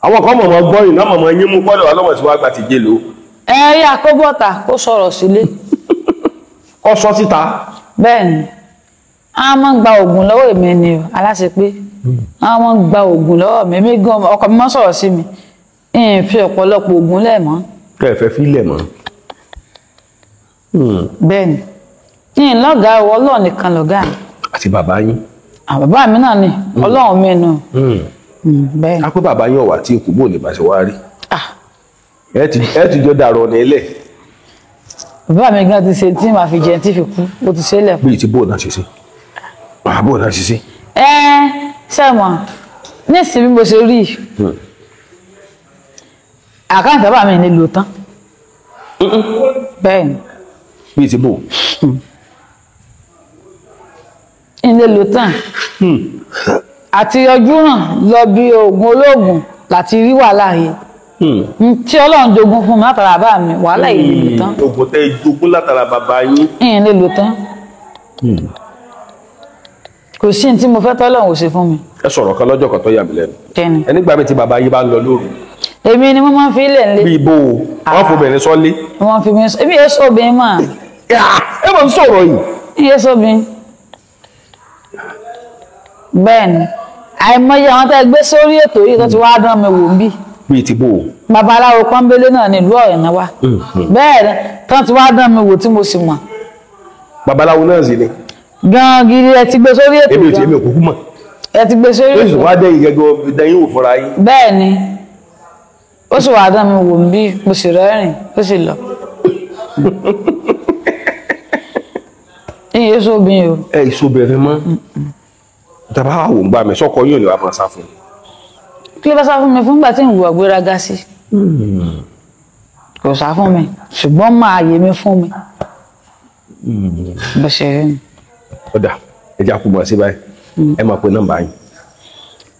Àwọn kan mọ̀mọ́ gbọ́ yìí náà mọ̀mọ́ yín mú gbọ́dọ̀ wá lọ́wọ́ tí wàá gbà ti jé lò. Ẹ yá kó bọ́ta kó sọ̀rọ̀ sílé. Kó sọ síta. Bẹ́ẹ̀ni, a máa ń gba oògùn lọ́wọ́ èmi ni o, aláṣepé. A máa ń gba oògùn lọ́wọ́ mi, èmi gan ọkọ mi máa ń sọ̀rọ̀ sí mi. Ìyìn fi ọ̀pọ̀lọpọ̀ oògùn lẹ̀ mọ́. Kẹ̀fẹ́ fi lẹ̀ mọ́. Bẹ́ẹ̀ni, ìyìn lọ́gàá o, Ọlọ́run nìkan lọ́gàá mi. Àti bàbá yín. Àwọn bàbá mi náà ni, Ọlọ́run mi nù. Bẹ́ẹ̀ni. Á pé bàbá yín ọ̀wà tí ikú bò lè bá ṣe wá rí. Ẹ ti jọ dàrọ̀ ní ilẹ̀. Bàbá mi gan ti ṣe tí màá fi jẹun tí fi kú, ó ti ṣe é lẹ̀ fún. Bíi ti bóun náà ṣe ṣe. Bóun náà ṣe ṣe. Ẹ sẹ́wọ̀n, nísìnyí bí mo ṣe rí i, àkáǹtì bàbá mi ní lò tán. Bẹ́ẹ̀ni. Bíi ti bò. Ilé lò tán. Àti ọjú ràn lọ bí oògùn olóògùn láti rí wàhálà yìí. Tí Ọlọ́run jogún fún mi látara bàbá mi, wàhálà yìí lè lò tán. Oògùn tẹ jogún látara bàbá yín. Ìyẹn lè lò tán. Kò sí ní tí mo fẹ́ tọ́lọ́run ò ṣe fún mi. Ẹ sọ̀rọ̀ kan lọ́jọ́ kan tó yà mí lẹ́nu. Kẹ́ni. Ẹni gbà mí tí bàbá yín bá ń lọ lóru. Èmi ni wọ́n máa ń fi ilẹ̀ ńlẹ̀. Bí ibo o, wọ́n fobìnrin sọ́lé. Wọ́n fi mi sọ, èmi yẹn sọ obìnrin mà. Ẹ mọ̀ ń sọ̀rọ̀ yìí. Èmi yẹn sọ obìnrin. Bẹ́ẹ̀ni, àìmọye àwọn tẹ́ gbé sórí ètò yìí tó ti wá dán mi wò ń bí. Bí ti bò o. Babaláwo pọ́nbélé náà ní ìlú Ọ̀yọ́ náà wá. Bẹ́ẹ̀ni, tán ti wá dán mi wò tí mo sì mọ̀. Babaláwo náà sì ni. Gan gidi ẹ ti gbé sórí ètò Èmi ò gan. tí èmi ò kúkú mọ̀. Ẹ ti gbé sórí Ó sì ètò. wá dẹ́yìn gẹ́gẹ́ dẹ́yìn wò fúnra yín. Bẹ́ẹ̀ni, ó sì wá dán mi wò ń bí, mo sì rẹ́rìn, ó sì lọ. Ìyẹn sọ obìnrin o. Ẹ ìsobìnrin mọ́. Tàbá wò ń gbà mí sọ́kọ yóò lè wá máa sá fún un. Kí ló bá sá fún mi fúngbà tí ń hùwà gbéraga sí? Kò sá fún mi, ṣùgbọ́n máa yé mi fún mi. Bó ṣe rí ni. Ọ̀dà ẹ jẹ́ àkúmọ̀ sí báyìí. Ẹ máa pe nọ́mbà yín.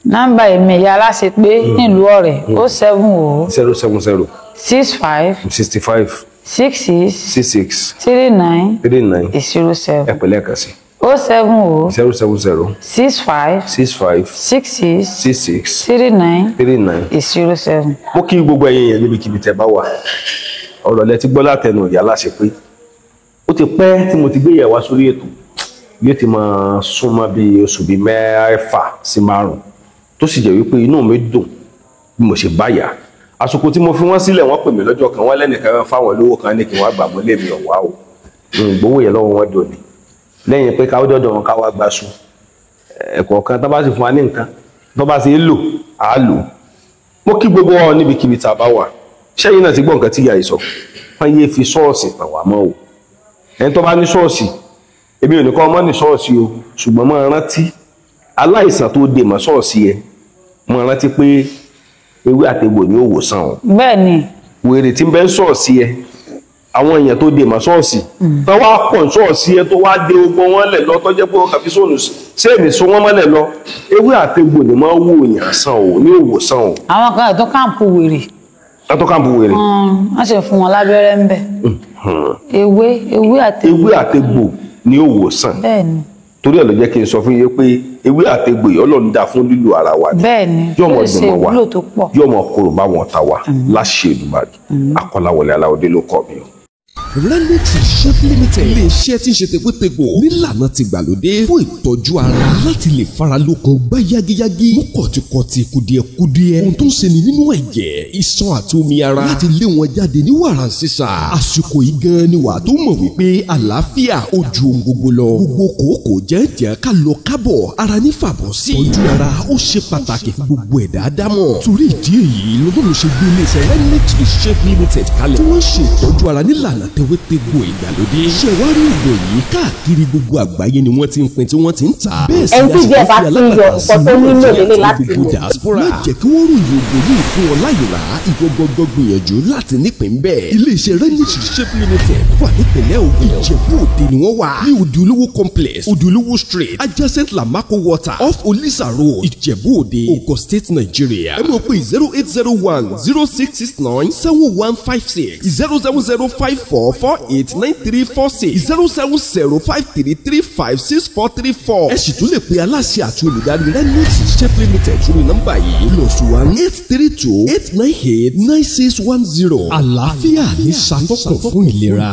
Nọ́mbà èmi ìyá aláṣepé nílùú Ọ̀rẹ́ 070 070 65 65 66 66 39 39 07 ẹ pè lẹ́ẹ̀kan sí. 070 070 65 65 66 66 39 39. 07. Mo kí gbogbo ẹ̀yin èèyàn níbikíbi tẹ́ bá wà. Ọ̀rọ̀ lẹ ti gbọ́ látẹnu ìyá aláṣepé. Ó ti pẹ́ tí mo ti gbé ìyàwó wá sórí ètò. Yóò ti máa súnmọ́ bí oṣù bíi 6 sí 5. Tó sì jẹ́ wípé inú mi dùn bí mo ṣe báyà. Àsìkò tí mo fi wọ́n sílẹ̀ wọ́n pè mí lọ́jọ́ kan, wọ́n lẹ́nìkan fáwọn olówó kan ní kí wọ́n gbà mọ́ lé mi ọ̀wá o. Gbowó yẹn lọ́wọ́ wọn dòní. Lẹ́yìn pé káwọ́ dọ̀dọ̀ wọn káwá gba sùn. Ẹ̀kọ́ kan tó bá sì fún wa ní nǹkan tó bá sì lò á lò. Mo kí gbogbo wa níbikíbi tá a bá wà. Ṣẹ́yìn náà ti gbọ́ nǹkan tí ìyá yìí sọ. Wọ́n yéé fi ṣọ́ọ̀ṣì tàn wá mọ́ o. Ẹni tó bá ní ṣọ́ọ̀ṣì, èmi ò ní kọ́ ọmọ ní ṣọ́ọ̀ṣì o, ṣùgbọ́n máa rántí aláìsàn tó dè mọ́ ṣọ́ọ̀ṣì ẹ, máa rántí pé ewé àtegbò ni ó wòsàn o. Bẹ́ẹ̀ni. Wèrè tí ń bẹ ń ṣọ́ọ̀ṣì ẹ, àwọn èèyàn tó dè mọ́ ṣọ́ọ̀ṣì, tó wá pọ̀ ń ṣọ́ọ̀ṣì ẹ tó wá dé ogun wọn lẹ̀ lọ, tó jẹ́ pé wọ́n kà fi sóònù sẹ́ẹ̀mì so wọ́n mọ́lẹ̀ lọ, ewé àtegbò ni máa wò yàn sàn o, ní òwòsàn o. Àwọn kan tó káàmpù wèrè. Tó káàmpù wèrè. Wọ́n sì fún wọn lábẹ́rẹ́ ń bẹ̀. Ewé àtegbò. Ewé àtegbò Ní òwòsàn. Bẹ́ẹ̀ni. Torí ẹ̀ ló jẹ́ kí n sọ fún yín pé ewé àtegbò yìí Ọlọ́run dá fún lílo ara wa ni. Bẹ́ẹ̀ni. Yóò mọ Ó ṣe dùn mọ́ wa, ìwúlò tó pọ̀. yóò mọ kúrò bá wọn ta wa láṣẹ Èdùmàrè. Akọ́láwọlé Aláwọ̀dé ló kọ́ mi o. Renix Shop Limited, ilé-iṣẹ́ tí ń ṣe tegbòtegbò nílànà ti gbàlódé fún ìtọ́jú ara láti lè fara lókun gbá yágíyágí, mú kọ̀tíkọ̀tì kùdìẹ̀kudiẹ, ohun tó ń ṣe ni nínú ẹ̀jẹ̀, iṣan àti omi ara láti lé wọn jáde ní wàrà sísà. Àsìkò yìí gan ni wà tó mọ̀ wípé àlàáfíà ó ju ohun gbogbo lọ. Gbogbo kòókòó jẹ́ǹjẹ́ ká lọ kábọ̀ ara ní fàbọ̀ sí. Ìtọ́jú ara ó ṣe pàtàkì fún gbogbo ẹ̀dá dámọ̀. Torí ìdí èyí lọ́dún ṣe gbé iléeṣẹ́ Renix Shop Limited kalẹ̀ tí wọ́n ṣe ìtọ́jú ara nílànà tewétegbò ìgbàlódé. Ṣé wàá rí ògùn yìí káàkiri gbogbo àgbáyé ni wọ́n ti ń pín tí wọ́n ti ń tà. Bẹ́ẹ̀ sì Ẹni tí ìjẹ́ bá ti ń yọ nǹkan tó nílò lélẹ̀ láti gbogbo lò. diaspora. Má jẹ́ kí wọ́n ròyìn ògùn yìí fún ọ láyò rà, ìwọ gbọ́gbọ́ gbìyànjú láti nípìn bẹ́ẹ̀. Iléeṣẹ́ Renix Shop Limited wà nípìnlẹ̀ Ògùn. Ìjẹ̀bú Òde ni wọ́n wà. Ní Odùolówó complex, Odùolówó street, adjacent Lamako water, off Olisa road, Ìjẹ̀bú Òde, Ogun State, Nigeria. Ẹ mọ̀ pé 08010669715 6, 07054489346, 07053356434. Ẹ sì tún lè pe aláṣẹ àti olùdarí Renix Shop Limited sórí nọ́mbà yìí +18328989610. Àlàáfíà ní ṣàtọ́kùn fún ìlera.